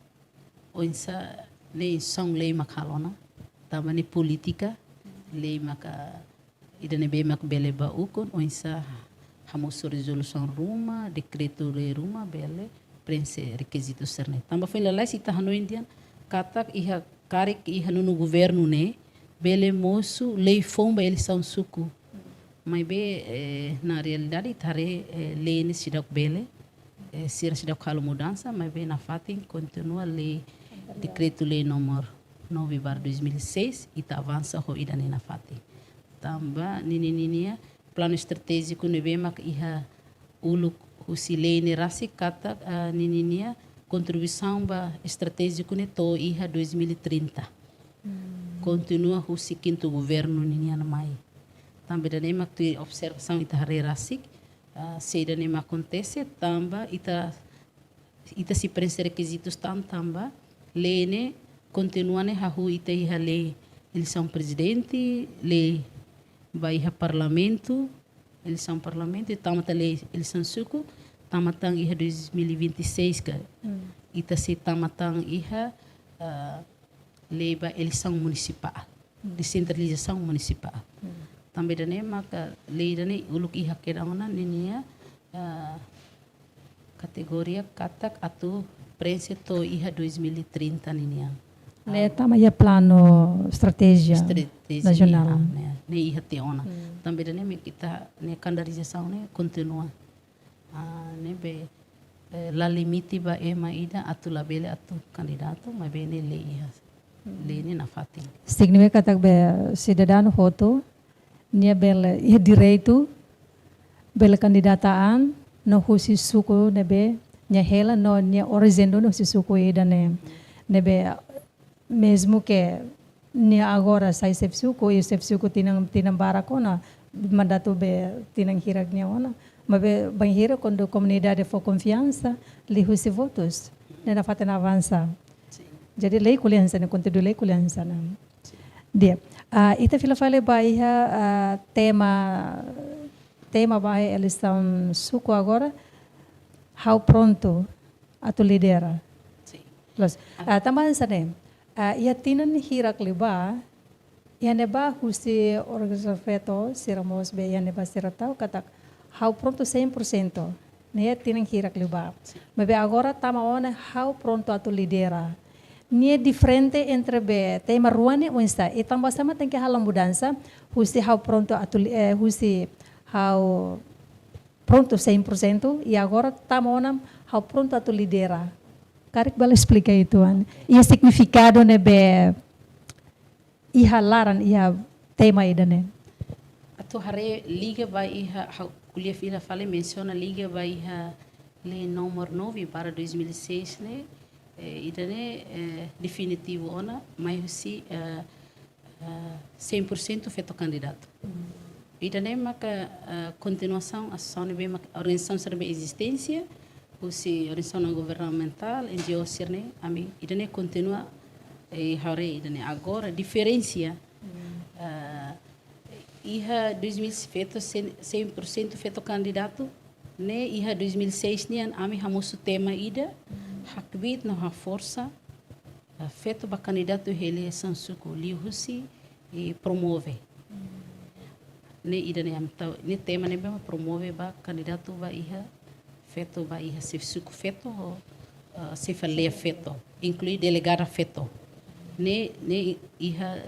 oinsá ne'e instituisaun lei mak halo ona, tanba ne'e polítika, lei maka ida ne'ebé mak bele ba ukun, oinsá hamosu rezolusaun ruma, dekretu-lei ruma, bele preenxe rekizitu sira-ne'e. Tanba foin lalais ita hanoin dehan, katak iha karik iha nonu governu ne'e, bele mosu lei foun ba eleisaun suku. Maibé, eh, na realidade, ita haree, eh, lei ne'e seidauk bele, eh, sira seidauk halo mudansa, maibé nafatin kontinua lei, dekretu-lei número nove barra dois mil e seis, ita avansa ho ida-ne'e nafatin. Tanba ninia, ninia planu estratéjiku ne'ebé mak iha uluk husi lei ne'e rasik katak, ah, ninia kontribuisaun ba estratéjiku ne'e to'o iha dois mil e trinta. Kontinua husi kintu governu ninian mai. Tanba ida-ne'e mak tuir observasaun ita haree rasik, ah, se ida-ne'e mak akontese, tanba ita, ita sei prenxe rekizitus tan, tanba lei ne'e kontinua ne'e hahú ita iha lei eleisaun prezidente, lei ba iha parlamentu, eleisaun parlamentu, i tama tan lei eleisaun suku, tama tan iha dois mil e vinte e seis ka. Ita sei tama tan iha, ah, lei ba eleisaun munisipál, desentralizasaun munisipál. Tanba ida-ne'e maka lei ida-ne'e uluk iha kedas ona ninia, ah, kategoria katak atu prenxe to'o iha dois mil e trinta ninian. Ne'e tama iha planu estratéjia, estratéjia nasionál. Ne'e, ne'e iha tiha ona. Tanba ida-ne'e mak ita-nia kalendarizasaun ne'e kontinua. Ah, ne'ebé, eh, la limite ba ema ida atu labele atu kandidatu, maibé ne'e lei iha. Lei ne'e nafatin. Signifika katak be sidadaun hotu, nia bele iha direitu bele kandidata an, no husi suku ne'ebé nia hela, no nia orijen duni husi suku ida-ne'e. Ne'ebé mezmu ke nia agora sai xefe suku, i xefe suku tinan, tinan barak ona, mandatu be tinan hirak nia ona. Maibé bainhira kuandu komunidade fó konfiansa, liuhusi votus, ne'e nafatin avansa. Sin. Jadi lei ko'alia hanesan ne'e, konteúdu lei ko'alia hanesan ne'e. Di'ak. Ah, ita fila fali ba iha, ah, tema, tema ba iha eleisaun suku agora, ha'u prontu atu lidera. Sin. Loos. Ah, tanba hanesan ne'e, ah, iha tinan hirak liubá, iha ne'ebá husi organizasaun feto sira mós be iha ne'ebá sira tau katak ha'u prontu cem por cento. Ne'e tinan hirak liubá. Maibé agora tama ona ha'u prontu atu lidera. Ne'e diferente entre be tema rua ne'e oinsá. I tanba sá mak tenke halo mudansa husi ha'u prontu atu li-, eh, husi ha'u prontu cem por cento, i agora tama ona ha'u prontu atu lidera. Karik bele esplika uitoan. I signifikadu ne'ebé iha laran, iha tema ida-ne'e. Atu haree liga ba iha, ha'u ko'alia fila fali mensiona liga ba iha lei númeru nove barra dois mil e seis ne'e, eh, ida-ne'e, eh, definitivu ona, mai husi, eh, eh, cem por cento feto kandidatu. Ida-ne'e maka, eh, kontinuasaun asaun ne'ebé maka organizasaun sira ne'ebé ezisténsia, husi organizasaun não governamentál, N G O sira-ne'e, ami, ida-ne'e kontinua, eh, haree ida-ne'e agora, diferensa, eh, iha dois mil feto, cem, cem por cento feto kandidatu, ne'e iha dois mil e seis nian, ami hamosu tema ida, hakbiit no haforsa, ah, feto ba kandidatu iha eleisaun suku liuhusi, eh, promove. Ne'e ida-ne'e ami tau, ne'e tema ne'ebé mak promove ba kandidatu ba iha feto ba iha xefe suku feto, ho, ah, xefe aldeia feto, inklui delegada feto. Ne'e, ne'e iha,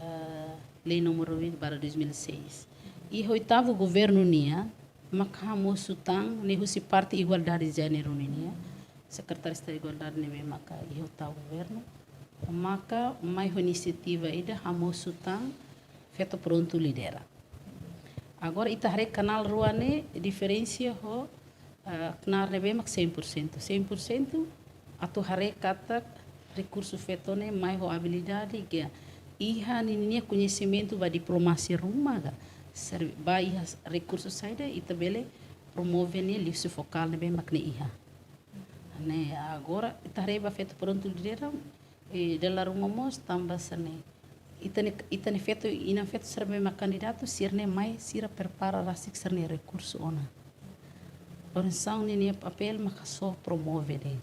ah, lei númeru vinte barra dois mil e seis. Iha oitavu governu nian, maka hamosu tan, ne'e husi parte igualdade de jéneru nian, Sekretáriu Estadu Igualdade ne'ebé maka iha oitavu governu, maka mai ho inisiativa ida hamosu tan feto prontu lidera. Agora ita haree KNAL rua ne'e diferensa ho, ah, KNAR ne'ebé mak cem por cento. Cem por cento atu haree katak rekursu feto ne'e mai ho abilidade ke iha ninia koñesimentu ba diplomasia ruma ka. Ser-, ba iha rekursu saida ita bele promove ne'e liuhusi fokál ne'ebé mak nia iha. Ne'e agora ita haree ba feto prontu lidera, eh, dala ruma mós tanba sá ne'e. Ita-nia, ita-nia feto, inan feto sira ne'ebé mak kandidatu, sira-ne'e mai, sira prepara rasik sira-nia rekursu ona. Organizasaun ninia papél maka só promove de'it.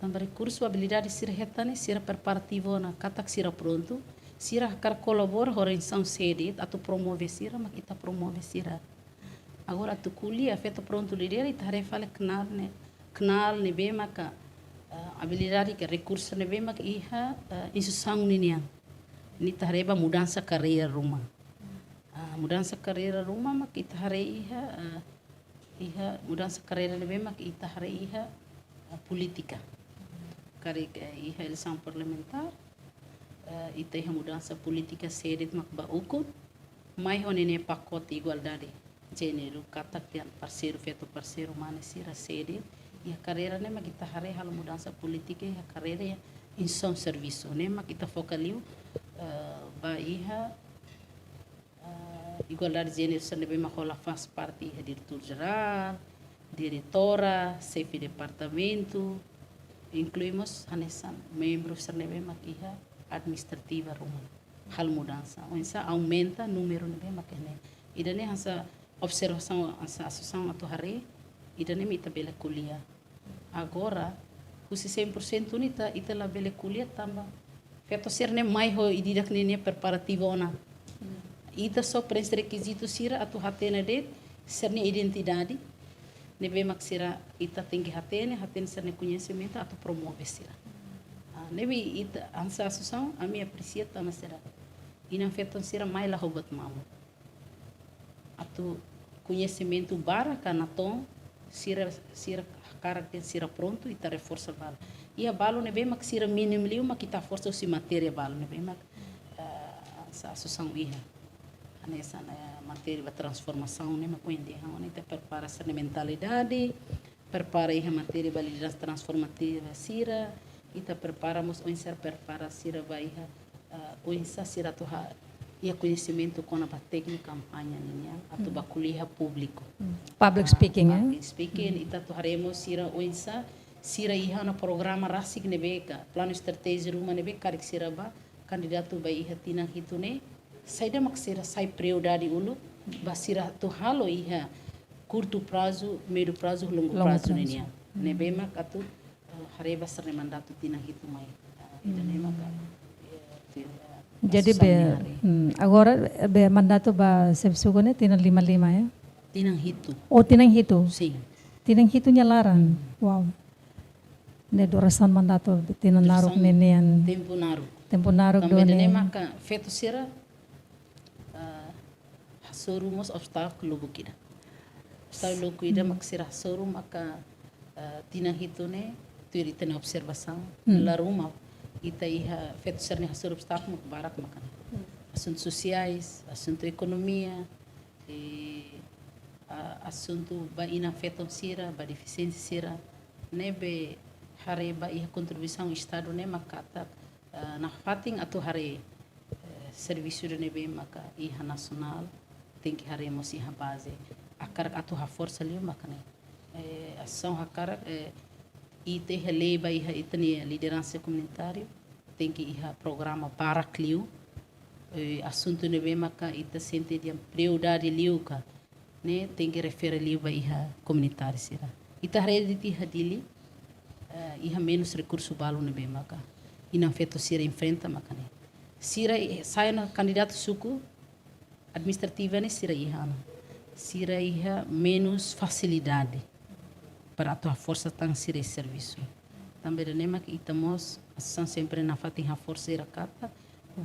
Tanba rekursu abilidade sira hetan ne'e, sira prepara tiha ona, katak sira prontu, sira hakarak kolabora ho organizasaun sé de'it, atu promove sira, mak ita promove sira. Agora atu ko'alia feto prontu lidera, ita haree fali KNAL ne'e, KNAL ne'ebé maka, eh, abilidade ka rekursu ne'ebé maka iha, eh, instituisaun ninian. Ne'e ita haree ba mudansa karreira ruma. Ah, mudansa karreira ruma mak ita haree iha, eh, iha mudansa karreira ne'ebé mak ita haree iha, eh, polítika. Karik, eh, iha eleisaun parlamentár, eh, ita iha mudansa polítika sé de'it mak ba ukun, mai ho ninia pakote igualdade jéneru, katak tiha parseiru feto, parseiru mane sira sé de'it, Iha karreira ne'e mak ita haree halo mudansa polítika iha karreira iha insersaun servisu ne'e mak ita foka liu, eh, ba iha, eh, igualdade de jéneru sira ne'ebé mak hola faz parte iha diretór jerál, diretora, xefe departamentu, inklui mós hanesan membru sira ne'ebé mak iha administrativa ruma. Halo mudansa, oinsá aumenta númeru ne'ebé mak iha ne'e. Ida-ne'e hanesan observasaun hanesan asosiasaun atu haree, ida-ne'e mak ita bele ko'alia. Agora, husi cem por cento ne'e ita, ita labele ko'alia tanba feto sira-ne'e mai ho ida-idak ninia preparativu ona. Ita só preenxe rekizitu sira atu hatene de'it sira-nia identidade, ne'ebé mak sira ita tenke hatene, hatene sira-nia koñesimentu atu promove sira. Ah, ne'ebé ita hanesan asosiasaun, ami apresia tanba sira. Inan-feton sira mai la ho buat malu. Atu koñesimentu barak ka natoon, sira, sira hakarak de'it, sira prontu, ita reforsa balu. Iha balu ne'ebé mak sira mínimu liu mak ita forsa husi matéria balu ne'ebé mak, eh, hanesan asosiasaun iha. Hanesan, eh, matéria ba transformasaun ne'e mak ohin dehan ona ita prepara sira-nia mentalidade, prepara iha matéria ba lideransa transformativa sira, ita prepara mós oinsá prepara sira ba iha, eh, oinsá sira atu ha, iha koñesimentu kona-ba téknika kampaña nian, atu ba ko'alia públiku. Public speaking, eh? Public speaking, ita atu haree mós sira oinsá, sira iha ona programa rasik ne'ebé ka, planu estratéjia ruma ne'ebé karik sira ba, kandidatu ba iha tinan hitu ne'e, saida mak sira sai prioridade uluk, ba sira atu halo iha kurtu prazu, médiu prazu, longu prazu nian. Ne'ebé mak atu, eh, haree ba sira-nia mandatu tinan hitu mai. Eh, ida-ne'e maka, eh, ti-, eh, jadi be, asosiasaun ne'e haree. Hmm, agora be mandatu ba xefe suku ne'e tinan lima lima, ya? Tinan hitu. Oh, tinan hitu? Sin. Tinan hitu nia laran. Wow. Ne'e durasaun mandatu tinan naruk. Durasaun nian. Tempu naruk. Tempu naruk. Tanba duni. Ida-ne'e maka feto sira, eh, hasoru mós obstákulu lubuk ida. Obstákulu lubuk ida mak sira hasoru maka, eh, tinan hitu ne'e, tuir ita-nia observasaun. Hmm. La ruma, ita iha feto sira-nia hasoru obstákulu mak barak maka ne'e. Hmm. Asuntu sosiais, asuntu ekonomia, eh, a-, asuntu ba inan-feton sira, ba defisiénsia sira, ne'ebé haree ba iha kontribuisaun Estadu ne'e mak katak, eh, nafatin atu haree, eh, servisu ida ne'ebé maka iha nasionál, tenke haree mós iha baze. Hakarak atu haforsa liu maka ne'e. Eh, asosiasaun hakarak, eh, ita iha lei ba iha ita-nia lideransa komunitáriu, tenke iha programa barak liu, eh, asuntu ne'ebé maka ita sente dehan prioridade liu ka, ne'e tenke refere liu ba iha komunitáriu sira. Ita haree de'it iha Dili, eh, iha menus rekursu balu ne'ebé maka inan-feton sira enfrenta maka ne'e. Sira, eh, sai ona kandidatu suku administrativa ne'e sira iha ona. Sira iha menus fasilidade para atu haforsa tan sira-nia servisu. Tanba ida-ne'e mak ita mós asosiasaun sempre nafatin haforsa sira katak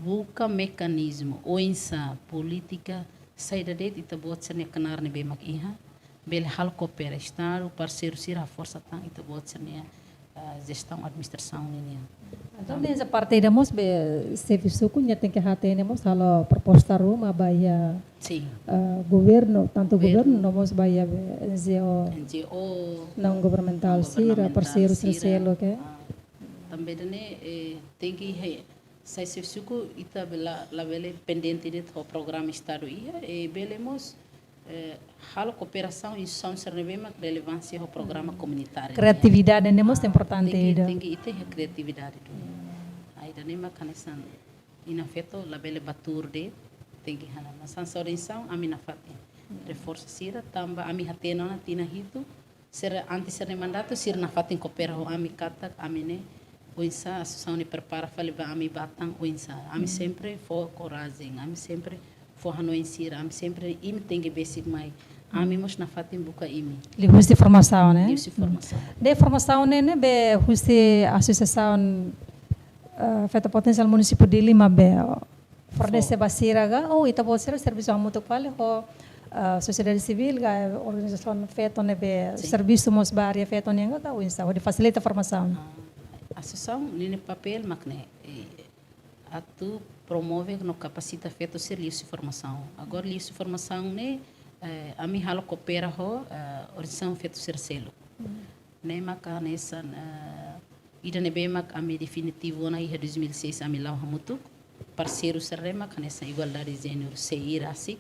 buka mekanizmu, oinsá, polítika, saida de'it ita-boot sira-nia knaar ne'ebé mak iha, bele halo koopera Estadu, parseiru sira haforsa tan ita-boot sira-nia, eh, jestaun administrasaun nian. Entaun, hanesan parte ida mós be xefe suku nia tenke hatene mós halo proposta ruma ba iha, sin, eh, governu, tantu governu, governu no mós ba iha be N G O, N G O, naun governamentál sira, naun governamentál parseiru sira, sira seluk, eh. Ah, tanba ida-ne'e, eh, tenke iha, sai xefe suku ita bele, labele pendente de'it ho programa Estadu iha, eh, bele mós, eh, halo kooperasaun instituisaun sira ne'ebé mak relevánsia ho programa komunitáriu. Kreatividade ne'e mós, ah, importante tenke, ida. Tenke ita iha kreatividade duni. Ah, ida-ne'e mak hanesan inan-feton labele ba tuur de'it, tenke hanesan, hanesan organizasaun ami nafatin reforsa sira, tanba ami hatene ona tinan hitu, sira antes sira-nia mandatu, sira nafatin koopera ho ami katak, ami ne'e, oinsá asosiasaun ne'e prepara fali ba ami ba tan oinsá. Ami sempre fó korajen, ami sempre fó hanoin sira, ami sempre imi tenke besik mai. Ami mós nafatin buka imi. Liuhusi formasaun, ne'e? Liuhusi formasaun. Dehan formasaun ne'e, ne'ebé husi asosiasaun, eh, feto potensiál munisípiu Dili mak be, eh, fornese ba sira ka, ou ita-boot sira servisu hamutuk fali ho, ah, sosiedade sivíl ka, organizasaun feto ne'ebé, sin, servisu mós ba área feto nian ka, ka oinsá, hodi fasilita formasaun? Ah, asosiasaun ninia papél mak ne'e, eh, atu promove no kapasita feto sira liuhusi formasaun. Agora liuhusi formasaun ne'e, eh, ami halo koopera ho, eh, organizasaun feto sira seluk. Hmm. Ne'e maka hanesan, eh, ida ne'ebé mak ami definitivu ona iha dois mil e seis ami la'o hamutuk. Parseiru sira ne'e mak hanesan igualdade de jéneru sei rasik.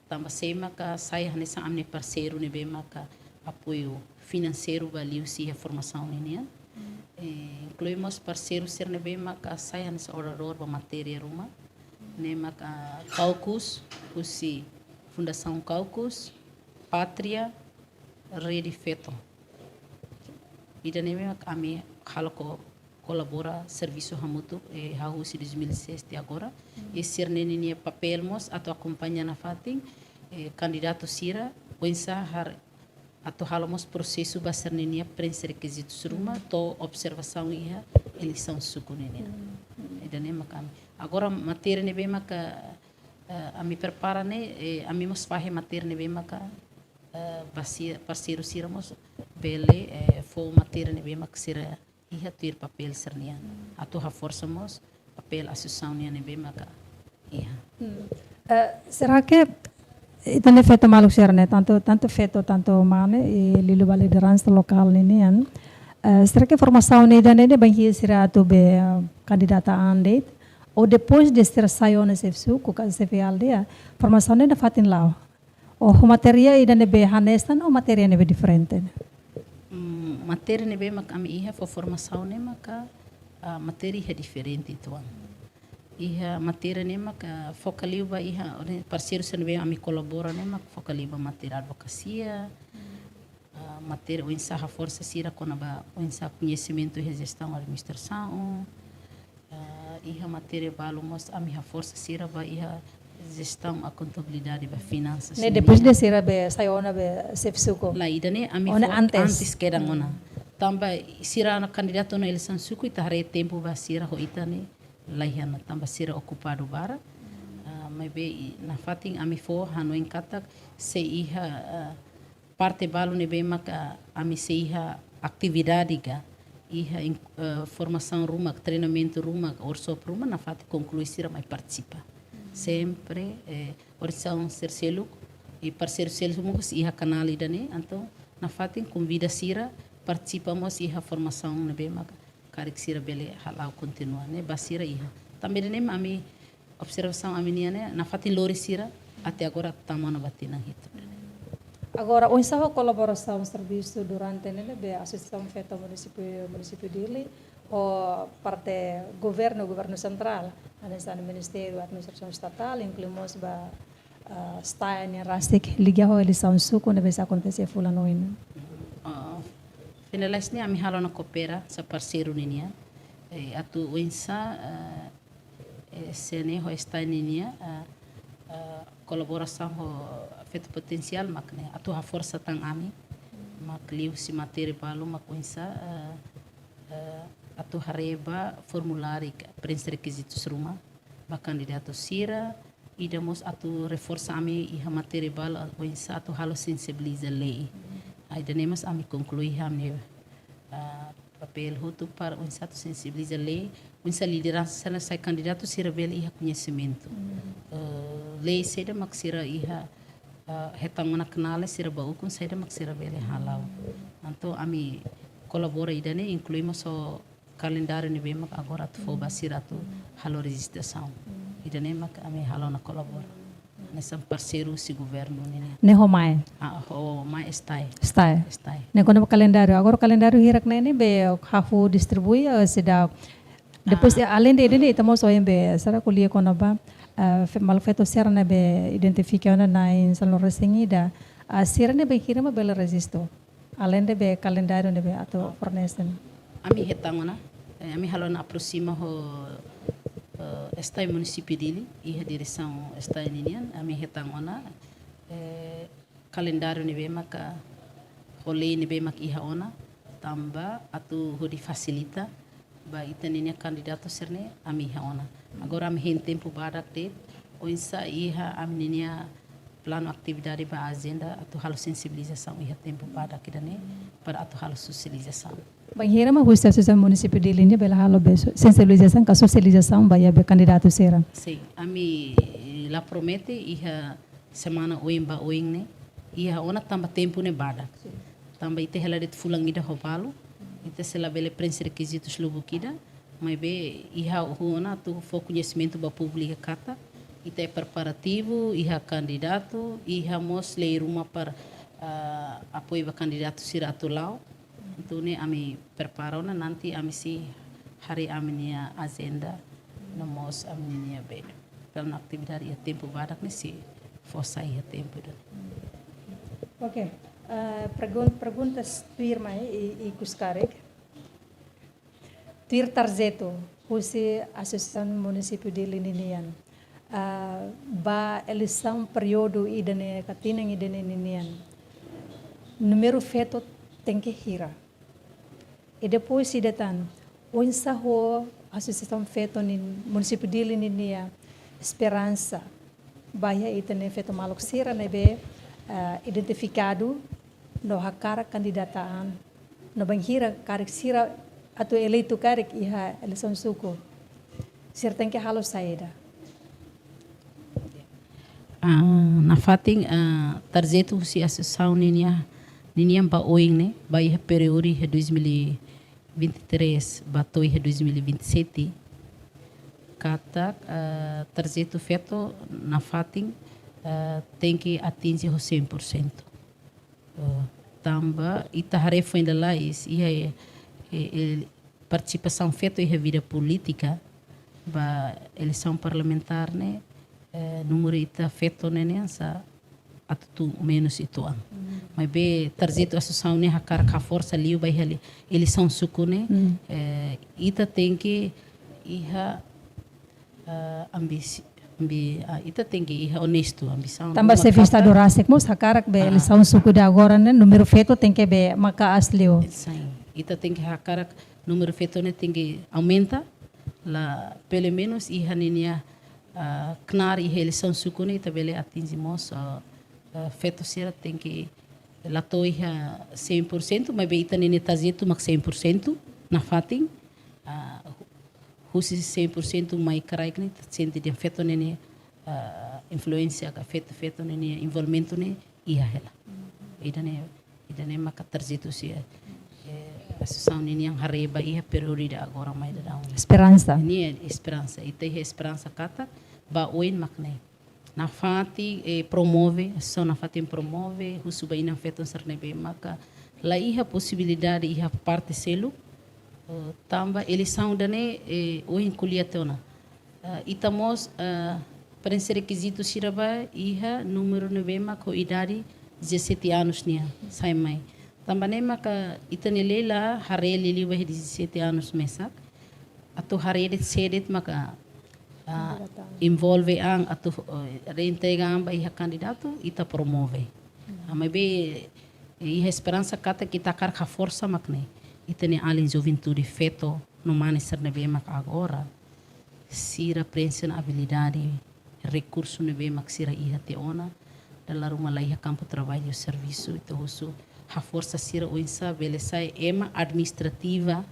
Tanba sei maka sai hanesan ami parseiru ne'ebé maka apoiu finanseiru ba liuhusi iha formasaun ninian. Eh, inklui mós parseiru sira ne'ebé maka sai hanesan oradór ba matéria ruma. Ne'e maka Caucus, husi Fundasaun Caucus, Pátria, Rede Feto. Ida ne'ebé mak ami halo ko-, kolabora servisu hamutuk, eh, hahú husi dois mil e seis até agora. I sira-ne'e ninia papél mós atu akompaña nafatin, eh, kandidatu sira, oinsá har-, atu halo mós prosesu ba sira-ninia preenxe rekizitus ruma, to'o observasaun iha eleisaun suku ninian. Ida ne'e mak ami. Agora matéria ne'ebé maka, eh, ami prepara ne'e, eh, ami mós fahe matéria ne'ebé maka, eh, ba si-, parseiru sira mós bele, eh, fó matéria ne'ebé mak sira iha tuir papél sira-nian. Atu haforsa mós papél asosiasaun nian ne'ebé maka iha. Hmm. Eh, será que ita-nia feto maluk sira ne'e, tantu, tantu feto, tantu mane, i liuliu ba lideransa lokál ninian, eh, será que formasaun ne'e ida-ne'e bainhira sira atu be, eh, kandidata an de'it, ou depois de sira sai ona xefe suku, ka xefe aldeia, formasaun ne'e nafatin la'o? Ou matéria ida ne'ebé hanesan, ou matéria ne'ebé diferente? Hmm, matéria ne'ebé mak ami iha fó formasaun ne'e maka, ah, matéria iha diferente tuan. Iha matéria ne'e maka foka liu ba iha, ne'e parseiru sira ne'ebé ami kolabora ne'e mak foka liu ba matéria advokasia, ah, matéria oinsá haforsa sira kona-ba oinsá koñesimentu iha jestaun administrasaun, ah, iha matéria balu mós ami haforsa sira ba iha jestaun akontabilidade ba finansas. Ne'e depois de sira be sai ona be xefe suku? Lae, ida-ne'e ami fó antes. Antes kedan ona. Tanba sira kandidatu ona eleisaun suku, ita haree tempu ba sira ho ita ne'e laiha ona, tanba sira okupadu barak. Ah, maibé i-, nafatin ami fó hanoin katak sei iha, ah, parte balu ne'ebé maka ami sei iha atividade ka, iha in-, eh, formasaun ruma, treinamentu ruma, workshop ruma, nafatin konklui sira mai partisipa. Sempre, eh, organizasaun sira seluk, i parseiru seluk mós iha kanál ida-ne'e, entaun nafatin konvida sira partisipa mós iha formasaun ne'ebé maka karik sira bele hala'o kontinua ne'e ba sira iha. Tanba ne'e ami observasaun ami-nian ne'e nafatin lori sira até agora tama ona ba tinan hitu. Agora, oinsá ho kolaborasaun servisu durante ne'e be Asosiasaun Feto Munisípiu, Munisípiu Dili, ho parte governu, governu sentrál, hanesan Ministériu Administrasaun Estatál, inklui mós ba, ah, STAE nia rasik liga ho eleisaun suku ne'ebé sei akontese fulan oin? Ah, finalmente ne'e ami halo ona koopera hanesan parseiru ninian, eh, atu oinsá, eh, eh, S N E ho STAE ninia, ah, ah, kolaborasaun ho feto potensiál mak ne'e atu haforsa tan ami, mak liuhusi matéria balu mak oinsá, ah, ah, atu haree ba formuláriu ka preenxe rekizitus ruma ba kandidatu sira, ida mós atu reforsa ami iha matéria balu oinsá atu halo sensibiliza lei. Ah, ida-ne'e mós ami konklui ami, ah, papél hotu para oinsá atu sensibiliza lei, oinsá lideransa sira sai kandidatu sira bele iha koñesimentu. Eh, lei saida mak sira iha, eh, hetan ona kanál sira ba ukun saida mak sira bele hala'o. Entaun ami kolabora ida-ne'e inklui mós ho kalendáriu ne'ebé mak agora atu fó ba sira atu halo rejistrasaun. Ida-ne'e mak ami halo ona kolabora. Hanesan parseiru husi governu nian. Ne'e ho MAE? Ah, ho MAE STAE. STAE. STAE. Ne'e kona-ba kalendáriu. Agora kalendáriu hirak ne'e ne'ebé hahú distribui, eh, seidauk. Depois, ah, eh, além de ida-ne'e, ita mós ohin be, sira ko'alia kona-ba, eh, fe-, maluk feto sira ne'ebé identifika ona na'in sanulu-resin-ida. Ah, sira ne'ebé hirma bele rejistu. Além de be kalendáriu ne'ebé atu fornese. Ami hetan ona, eh, ami halo ona aproxima ho, eh, STAE Munisípiu Dili, iha diresaun STAE ninian, ami hetan ona, eh, kalendáriu ne'ebé maka ho lei ne'ebé mak iha ona, tanba atu hodi fasilita ba ita ninia kandidatu sira-ne'e ami iha ona. Agora ami hein tempu badak de'it, oinsá iha ami ninia planu atividade ba ajenda atu halo sensibilizasaun iha tempu badak ida-ne'e para atu halo sosializasaun. Bainhira mak husi Asosiasaun Munisípiu Dili nian bele halo be so-, sensibilizasaun ka sosializasaun ba iha be kandidatu sira? Sin, ami la promete iha semana oin ba oin ne'e iha ona tanba tempu ne'e badak. Tanba ita hela de'it fulan ida ho balu, ita sei la bele prenxe rekizitus lubuk ida, maibé iha ha'u ona atu fó koñesimentu ba públiku katak ita iha preparativu, iha kandidatu, iha mós lei ruma para, ah, apoiu ba kandidatu sira atu la'o. Entaun ne'e ami prepara ona, nanti ami sei haree ami-nia ajenda, no mós ami-nia be planu atividade iha tempu badak ne'e sei fó sai iha tempu ida. Oke, eh, pergun-, perguntas tuirmai i, i kuskarek. Tuir tarjetu husi Asosiasaun Munisípiu Dili ninian, ah, ba eleisaun períodu ida-ne'e ka tinan ida-ne'e ninian, númeru feto tenke hira? I depois ida tan, oinsá ho Asosiasaun Feto nin Munisípiu Dili ninia esperansa ba iha ita-nia feto maluk sira ne'ebé, eh, identifikadu no hakarak kandidata an, no bainhira karik sira atu eleitu karik iha eleisaun suku, sira tenke halo saida? Ah, nafatin, ah, tarjetu husi asosiasaun ninia, ninian ba oin ne'e, ba iha períodu iha dois mil e vinte e três ba to'o iha dois mil e vinte e sete, katak, ah, tarjetu feto nafatin, ah, tenke atinje ho cem por cento. Ah, tanba ita haree foin lalais iha, eh, eh, partisipasaun feto iha vida polítika, ba eleisaun parlamentár ne'e, eh, númeru ita feto ne'e hanesan atu menus uitoan. Mm. Maibé tarjetu asosiasaun ne'e hakarak haforsa liu ba iha ele-, eleisaun suku ne'e, mm, eh, ita tenke iha, eh, ambisi-, ambi-, ah, ita tenke iha onestu, ambisaun. Tanba ruma xefe katak estadu rasik mós hakarak be, ah, eleisaun suku ida agora ne'e, númeru feto tenke be maka'as liu. Sin. Ita tenke hakarak númeru feto ne'e tenke aumenta, la pelumenus iha ninia, ah, knaar iha eleisaun suku ne'e ita bele atinje mós, ah, ah, feto sira tenke la to'o iha cem por cento, maibé ita ninia tarjetu mak cem por cento nafatin, ah, husi cem por cento mai kraik ne'e, ita sente dehan feto ninia, ah, influénsia ka feto, feto ninia envolvimentu ne'e iha hela. Ida-ne'e, ida-ne'e maka tarjetu husi, eh, asosiasaun ninian haree ba iha períodu ida agora mai daudaun. Esperansa. Ne'e esperansa. Ita iha esperansa katak ba oin mak ne'e. Nafatin, eh, promove, asosiasaun nafatin promove, husu ba inan-feton sira ne'ebé maka la iha posibilidade iha parte seluk, eh, tanba eleisaun ida-ne'e, eh, ohin ko'alia tiha ona. Eh, ita mós, eh, prenxe rekizitu sira ba iha númeru ne'ebé mak ho idade dezassete anos nian, sai mai. Tanba ne'e maka ita-nia lei la haree liuliu ba iha dezassete anos mesak. Atu haree de'it sé de'it maka, ah, kandidata, envolve an atu, eh, reintegra an ba iha kandidatu, ita promove. Hmm. Ah, maibé, eh, iha esperansa katak ita hakarak haforsa mak ne'e. Ita-nia alin juventude feto no mane sira ne'ebé mak agora sira prenxe ona abilidade, rekursu ne'ebé mak sira iha tiha ona, dala ruma la iha kampu traballu, servisu, ita husu haforsa sira oinsá bele sai ema administrativa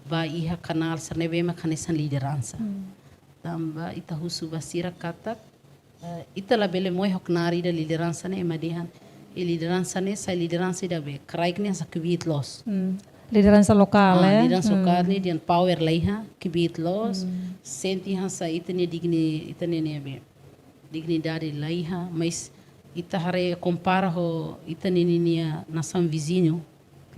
ba iha kanál sira ne'ebé mak hanesan lideransa. Hmm. Tanba ita husu ba sira katak, eh, ita labele moe ho knaar ida lideransa ne'e ema dehan, eh, lideransa ne'e sai lideransa ida be kraik ne'e hanesan kbiit loos. Hmm. Lideransa lokál, ah, eh? Lideransa lokál, hmm, ne'e dehan power la iha, kbiit loos, hmm, sente hanesan ita-nia digni-, ita-nia ne'ebé dignidade la iha, mas ita haree kompara ho ita-nia, ninia nasaun viziñu,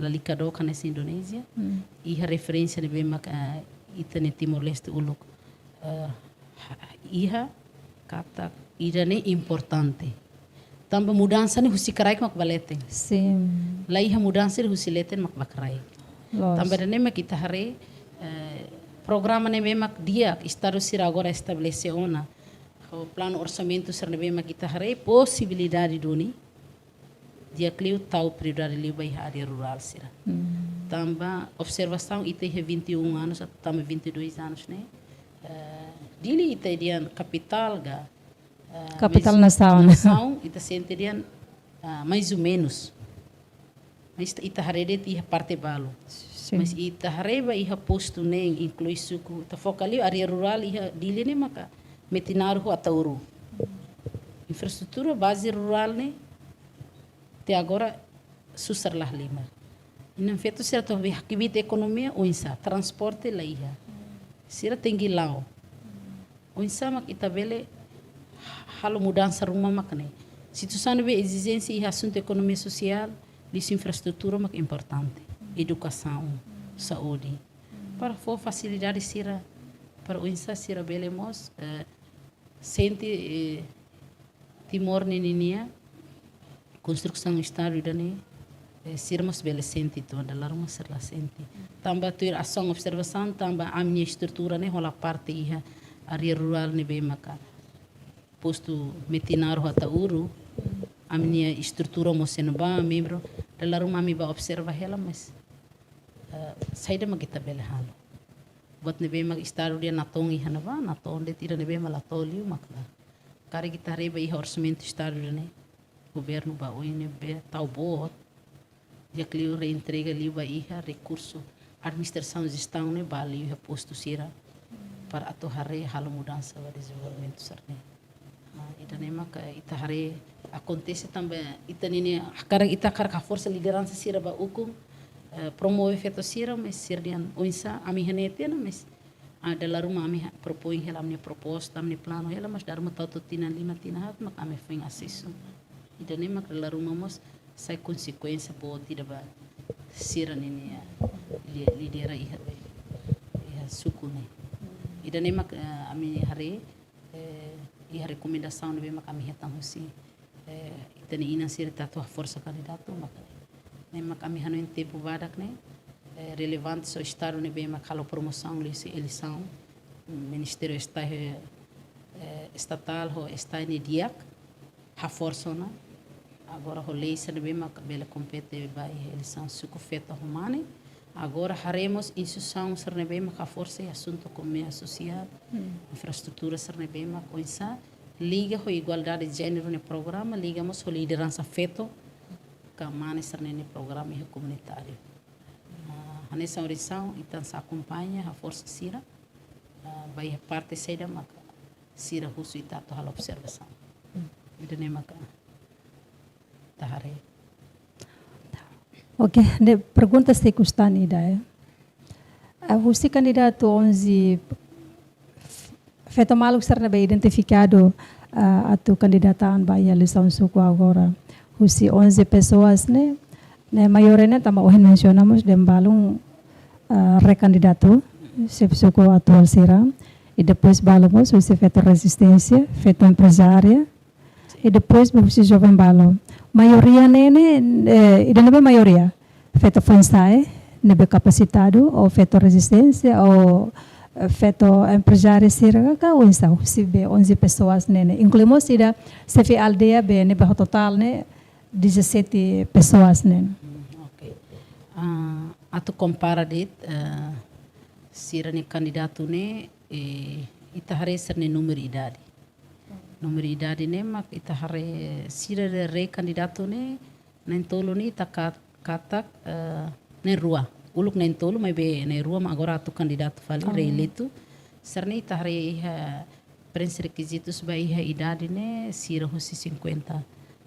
lalika dook hanesan Indonézia, hmm, iha referénsia ne'ebé mak, eh, ita-nia Timor-Leste uluk, eh, ha-, iha katak ida-ne'e importante. Tanba mudansa ne'e husi kraik mak ba leten. Sin. La iha mudansa ne'e husi leten mak ba kraik. Loos. Tanba ida-ne'e mak ita haree, eh, programa ne'ebé mak di'ak estadu sira agora estabelese ona, ho planu orsamentu sira ne'ebé mak ita haree posibilidade duni, di'ak liu tau prioridade liu ba iha área rurál sira. Hmm. Tanba observasaun ita iha vinte e um anos, atu tama vinte e dois anos ne'e, eh, Dili ita dehan kapitál ka, eh, kapitál nasaun, nasaun, ita sente dehan, ah, mais ou menos. Mas ita, ita haree de'it iha parte balu. Sin. Mas ita haree ba iha postu neen, inklui suku, ita foka liu área rurál iha Dili ne'e maka Metinaro ho Ataúru. Infraestrutura baze rurál ne'e, até agora, susar lahalimar. Inan feto sira atu bá hakbiit ekonomia, oinsá, transporte la iha. Sira tenke la'o. Oinsá mak ita bele halo mudansa ruma mak ne'e. Situasaun ne'ebé ezijénsia iha asuntu ekonomia sosiál, liuhusi infraestrutura mak importante. Edukasaun, saúde. Para fó fasilidade sira, para oinsá sira bele mós, eh, sente, eh, Timor ninia konstrusaun Estadu ida-ne'e, eh, sira mós bele sente, entaun dala ruma sira la sente. Tanba tuir asaun observasaun, tanba ami-nia estrutura ne'e hola parte iha área rurál ne'ebé maka postu Metinaro ho Ataúro, ami-nia estrutura mós sei iha ne'ebá, membru, dala ruma ami bá observa hela, mas, eh, saida mak ita bele halo. Buat ne'ebé mak Estadu nia natoon iha ne'ebá, natoon de'it, ida ne'ebé mak la to'o liu mak la. Karik ita haree ba iha orsamentu Estadu ida-ne'e, governu ba oin ne'ebé tau boot, di'ak liu reintegra liu ba iha rekursu administrasaun jestaun ne'e ba liu iha postu sira para atu haree halo mudansa ba dezenvolvimentu sira-ne'e. Ah, ida-ne'e maka ita haree akontese tanba ita ninia hakarak, ita hakarak haforsa lideransa sira ba ukun, eh, promove feto sira, mas sira dehan oinsá, ami hatene tiha ona, mas, ah, dala ruma ami ha-, propoin hela ami-nia proposta, ami-nia planu hela, mas dala ruma tau to'o tinan lima, tinan haat mak ami foin asesu. Ida-ne'e mak dala ruma mós sai konsekuénsia boot ida ba sira ninia li-, lidera iha, iha suku ne'e. Ida-ne'e mak, eh, ami haree, eh, iha rekomendasaun ne'ebé mak ami hetan husi, eh, ita-nia inan sira atu haforsa kandidatu mak ne'e. Ne'e mak ami hanoin tempu badak ne'e, eh, relevante só Estadu ne'ebé mak halo promosaun liuhusi eleisaun, Ministériu Estadu, eh, Estatál ho Estadu nia di'ak, haforsa ona. Agora ho lei sira ne'ebé mak bele kompete ba iha eleisaun suku feto ho mane. Agora haree mós instituisaun sira ne'ebé mak haforsa iha asuntu ekonomia sosiál, infraestrutura sira ne'ebé mak oinsá liga ho igualdade de jéneru nia programa, liga mós ho lideransa feto ka mane sira-ne'e nia programa iha komunitáriu. Ah, hanesan obrigasaun, ita sei akompaña, haforsa sira, ah, ba iha parte saida maka sira husu ita atu halo observasaun. Ida-ne'e maka ita haree. Oke, ne'e pergunta sei kustan ida, eh. Ah, husi kandidatu onze, feto maluk sira ne'ebé identifikadu, ah, atu kandidata an ba iha eleisaun suku agora. Husi onze pessoas ne'e, ne'e maioria ne'e tanba ohin mensiona mós dehan balun, ah, rekandidatu, xefe suku atuál sira. I depois balu mós husi feto rezisténsia, feto emprezária, i depois ba husi joven balu. Maioria ne'e, ne'e, eh, ida ne'ebé maioria. Feto foin-sa'e, ne'ebé kapasitadu, ou feto rezisténsia, ou, eh, feto emprezáriu sira ka, ka oinsá, husi be onze pessoas ne'e, ne'e. Inklui mós ida xefe aldeia be, ne'ebé ho totál ne'e dezassete pessoas ne'e. Hmm, oke. Ah, atu kompara de'it, eh, sira-nia kandidatu ne'e, eh, ita haree sira-nia númeru idade. Númeru idade ne'e mak ita haree sira ne'ebé rekandidatu ne'e, na'in-tolu ne'e ita ka-, katak, eh, na'in-rua. Uluk na'in-tolu maibé na'in-rua mak agora atu kandidatu fali, oh, reeleitu. Sira-ne'e ita haree iha preenxe rekizitus ba iha idade ne'e sira husi cinquenta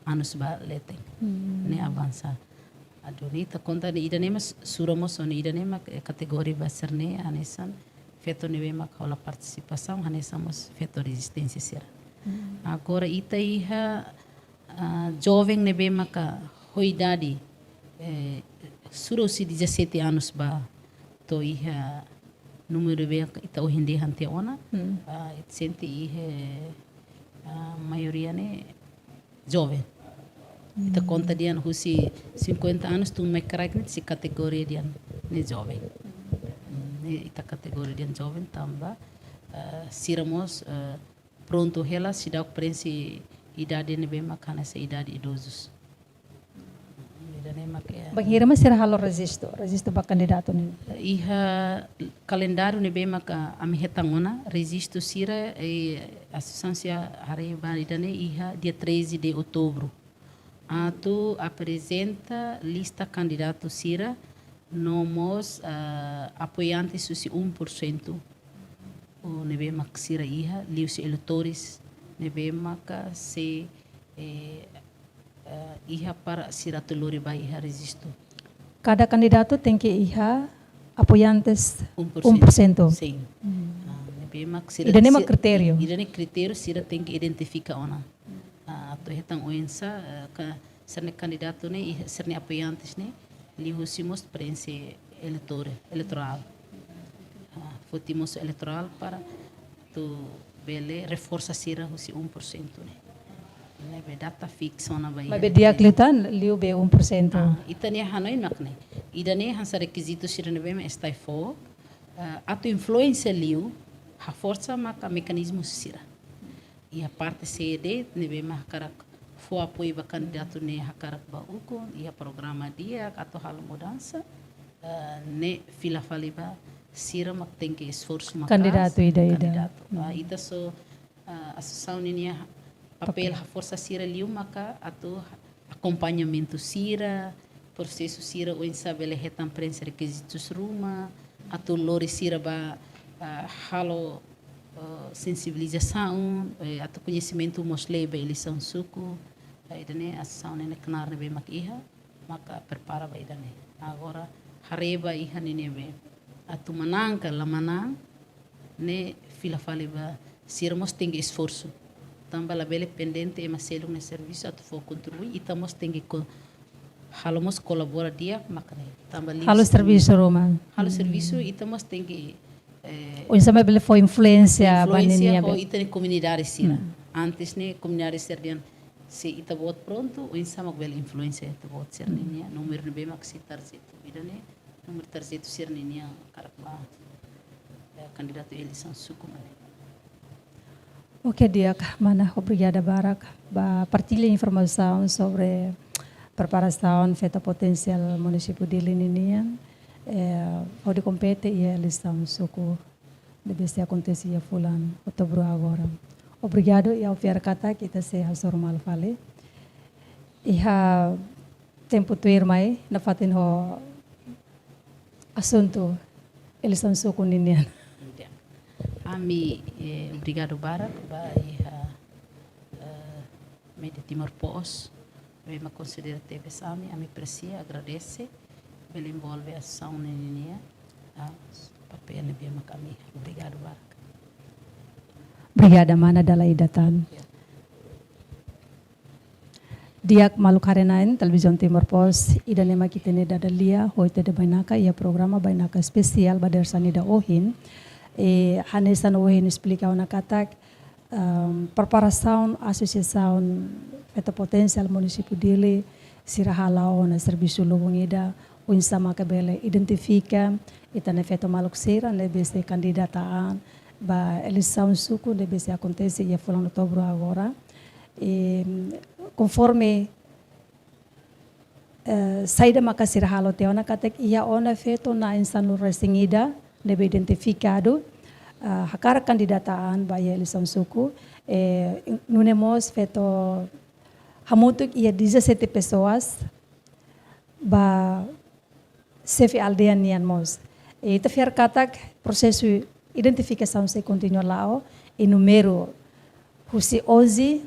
anos ba leten. Hmm. Ne'e avansa. Entaun ne'e ita konta ne'e ida-ne'e mak sura mós ona, ida-ne'e mak, eh, kategoria ba sira-ne'e hanesan feto ne'ebé mak hola partisipasaun, hanesan mós feto rezisténsia sira. Hmm. Agora ita iha, ah, joven ne'ebé maka ho idade, eh, sura husi dezassete anos ba to'o iha númeru ne'ebé ita ohin dehan tiha ona, hmm, ah, ita sente iha, ah, maioria ne'e joven. Ita, hmm, konta dehan husi cinquenta anos tun mai kraik ne'e sei kategoria dehan ne'e joven. Hmm, ne'e ita kategoria dehan joven tanba, eh, sira mós, eh, prontu hela seidauk preenxe idade ne'ebé mak hanesan idade idozus. Ida-ne'e mak, eh, bainhira mak sira halo rejistu, rejistu ba kandidatu ne'e? Iha kalendáriu ne'ebé mak ami hetan ona, rejistu sira, eh, asosiasaun sira haree ba ida-ne'e iha dia treze de outubro. Atu aprezenta lista kandidatu sira, no mós, ah, apoiante husi um por cento. O ne'ebé mak sira iha, liuhusi eleitores ne'ebé maka sei, eh, eh, iha para sira atu lori ba iha rejistu. Kada kandidatu tenke iha apoiantes um por cento. Um por cento. Sin. Hmm. Ah, ne'ebé mak sira, ida-ne'e mak si-, kritériu. Ida-ne'e kritériu sira tenke identifika ona. Ah, atu hetan oinsá, eh, ka, sira-nia kandidatu ne'e, i sira-nia apoiantes ne'e, liuhusi mós prenxe eleitór, eleitorál. Ah, foti mosu eleitorál para atu bele reforsa sira husi um por cento ne'e. Ne'ebé data fiksa ona ba iha. Maibé di'ak liután liu be um por cento. Ah, ita-nia hanoin mak ne'e. Ida-ne'e hanesan rekizitu sira ne'ebé mak STYFO, ah, atu influénsia liu, haforsa maka mekanizmu sira. Iha parte C D ne'ebé mak hakarak fó apoiu ba kandidatu ne'e hakarak ba ukun, iha programa di'ak atu halo mudansa, eh, ne'e fila fali ba sira mak tenke esforsu maka'as. Kandidatu ida-ida. Kandidatu. Hmm. Ah, ita só, ah, asosiasaun ninia papél. Papél. Haforsa sira liu maka atu akompañamentu sira, prosesu sira oinsá bele hetan prenxe rekizitus ruma, atu lori sira ba, ah, halo, ah, sensibilizasaun, eh, atu koñesimentu mós lei ba eleisaun suku, ah, ida-ne'e asosiasaun ne'e knaar ne'ebé mak iha, maka prepara ba ida-ne'e. Agora, haree ba iha ninia be atu manán ka la manán, ne'e fila fali ba sira mós tenke esforsu. Tanba labele pendente ema seluk nia servisu atu fó kontribui, ita mós tenke ko-, halo mós kolabora di'ak maka ne'e. Tanba liu. Halo servisu ruma. Halo servisu, ita mós tenke, eh, oinsá mak bele fó influénsia ba influénsia ninia ho be ita-nia komunidade sira. Hmm. Antes ne'e komunidade sira dehan se ita-boot prontu, oinsá mak bele influénsia ita-boot sira-ninia númeru ne'ebé mak sei tarjetu. Ida-ne'e númeru tarjetu sira-ninia hakarak ba, eh, kandidatu eleisaun suku mak ne'e. Oke, di'ak, mana, obrigada barak ba partilla informasaun sobre preparasaun feto potensiál munisípiu Dili ninian, eh, hodi kompete iha eleisaun suku ne'ebé sei akontese iha fulan Outubru agora. Obrigadu, i ha'u fiar katak ita sei hasoru malu fali iha tempu tuirmai nafatin ho asuntu eleisaun suku ninian. Ya. Ami, eh, obrigadu barak ba iha, eh, Média Timor Post, ne'ebé mak konsidera tebes ami, ami apresia, agradese, bele envolve asosiasaun ne'e ninia, ah, papél ne'ebé mak ami. Obrigadu barak. Obrigada, mana, dala ida tan. Ya. Di'ak maluk haree-na'in Televizaun Timor Post, ida-ne'e mak ita-nia dada lia, hotu ida bainaka, iha programa Bainaka Espesiál ba dadeer-saan ida ohin. Eh, hanesan ohin esplika ona katak, ehm, preparasaun asosiasaun feto potensiál munisípiu Dili, sira hala'o ona servisu lubun ida, oinsá maka bele identifika ita-nia feto maluk sira ne'ebé sei kandidata an ba eleisaun suku ne'ebé sei akontese iha fulan Outubru agora. I, konforme, eh, saida maka sira halo tiha ona katak iha ona feto na'in-sanulu-resin-ida ne'ebé identifikadu, eh, hakarak kandidata an ba iha eleisaun suku, eh, nune'e mós feto hamutuk iha dezassete pessoas ba xefe aldeia nian mós. I ita fiar katak prosesu identifikasaun sei kontinua la'o, i númeru husi onze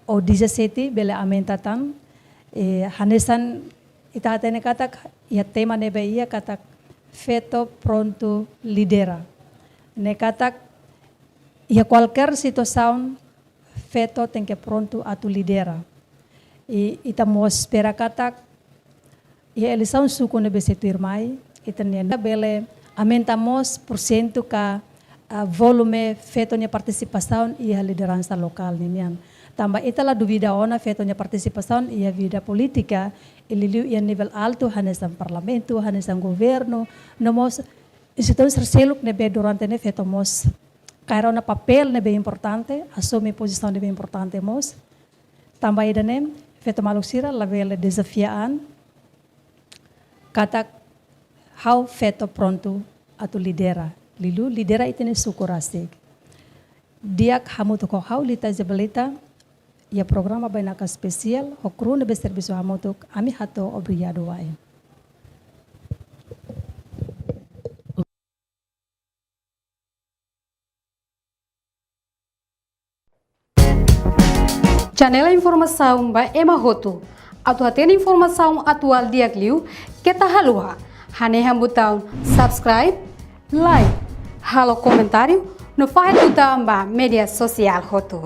ou dezassete bele aumenta tan. I hanesan ita hatene katak iha tema ne'ebé iha katak feto prontu lidera. Ne'e katak iha kualkér situasaun feto tenke prontu atu lidera. I ita mós espera katak iha eleisaun suku ne'ebé sei tuirmai, ita-nia bele aumenta mós porsentu ka, ah, volume feto nia partisipasaun iha lideransa lokál ninian. Tanba ita la duvida ona feto nia partisipasaun iha vida polítika, i liuliu iha nivel altu, hanesan parlamentu, hanesan governu, no mós instituisaun sira seluk ne'ebé durante ne'e feto mós kaer ona papél ne'ebé importante, asume pozisaun ne'ebé importante mós. Tanba ida-ne'e, feto maluk sira labele dezafia an katak ha'u feto prontu atu lidera. Liuliu lidera ita-nia suku rasik. Di'ak, hamutuk ho ha'u Lita Isabelita, iha programa Bainaka Espesiál, ho kru ne'ebé servisu hamutuk, ami hato'o obrigadu wa'in. Janela informasaun ba ema hotu. Atu hatene informasaun atuál di'ak liu, keta haluha hanehan butaun subscribe, like, halo komentáriu no fahe tutan ba média sosiál hotu.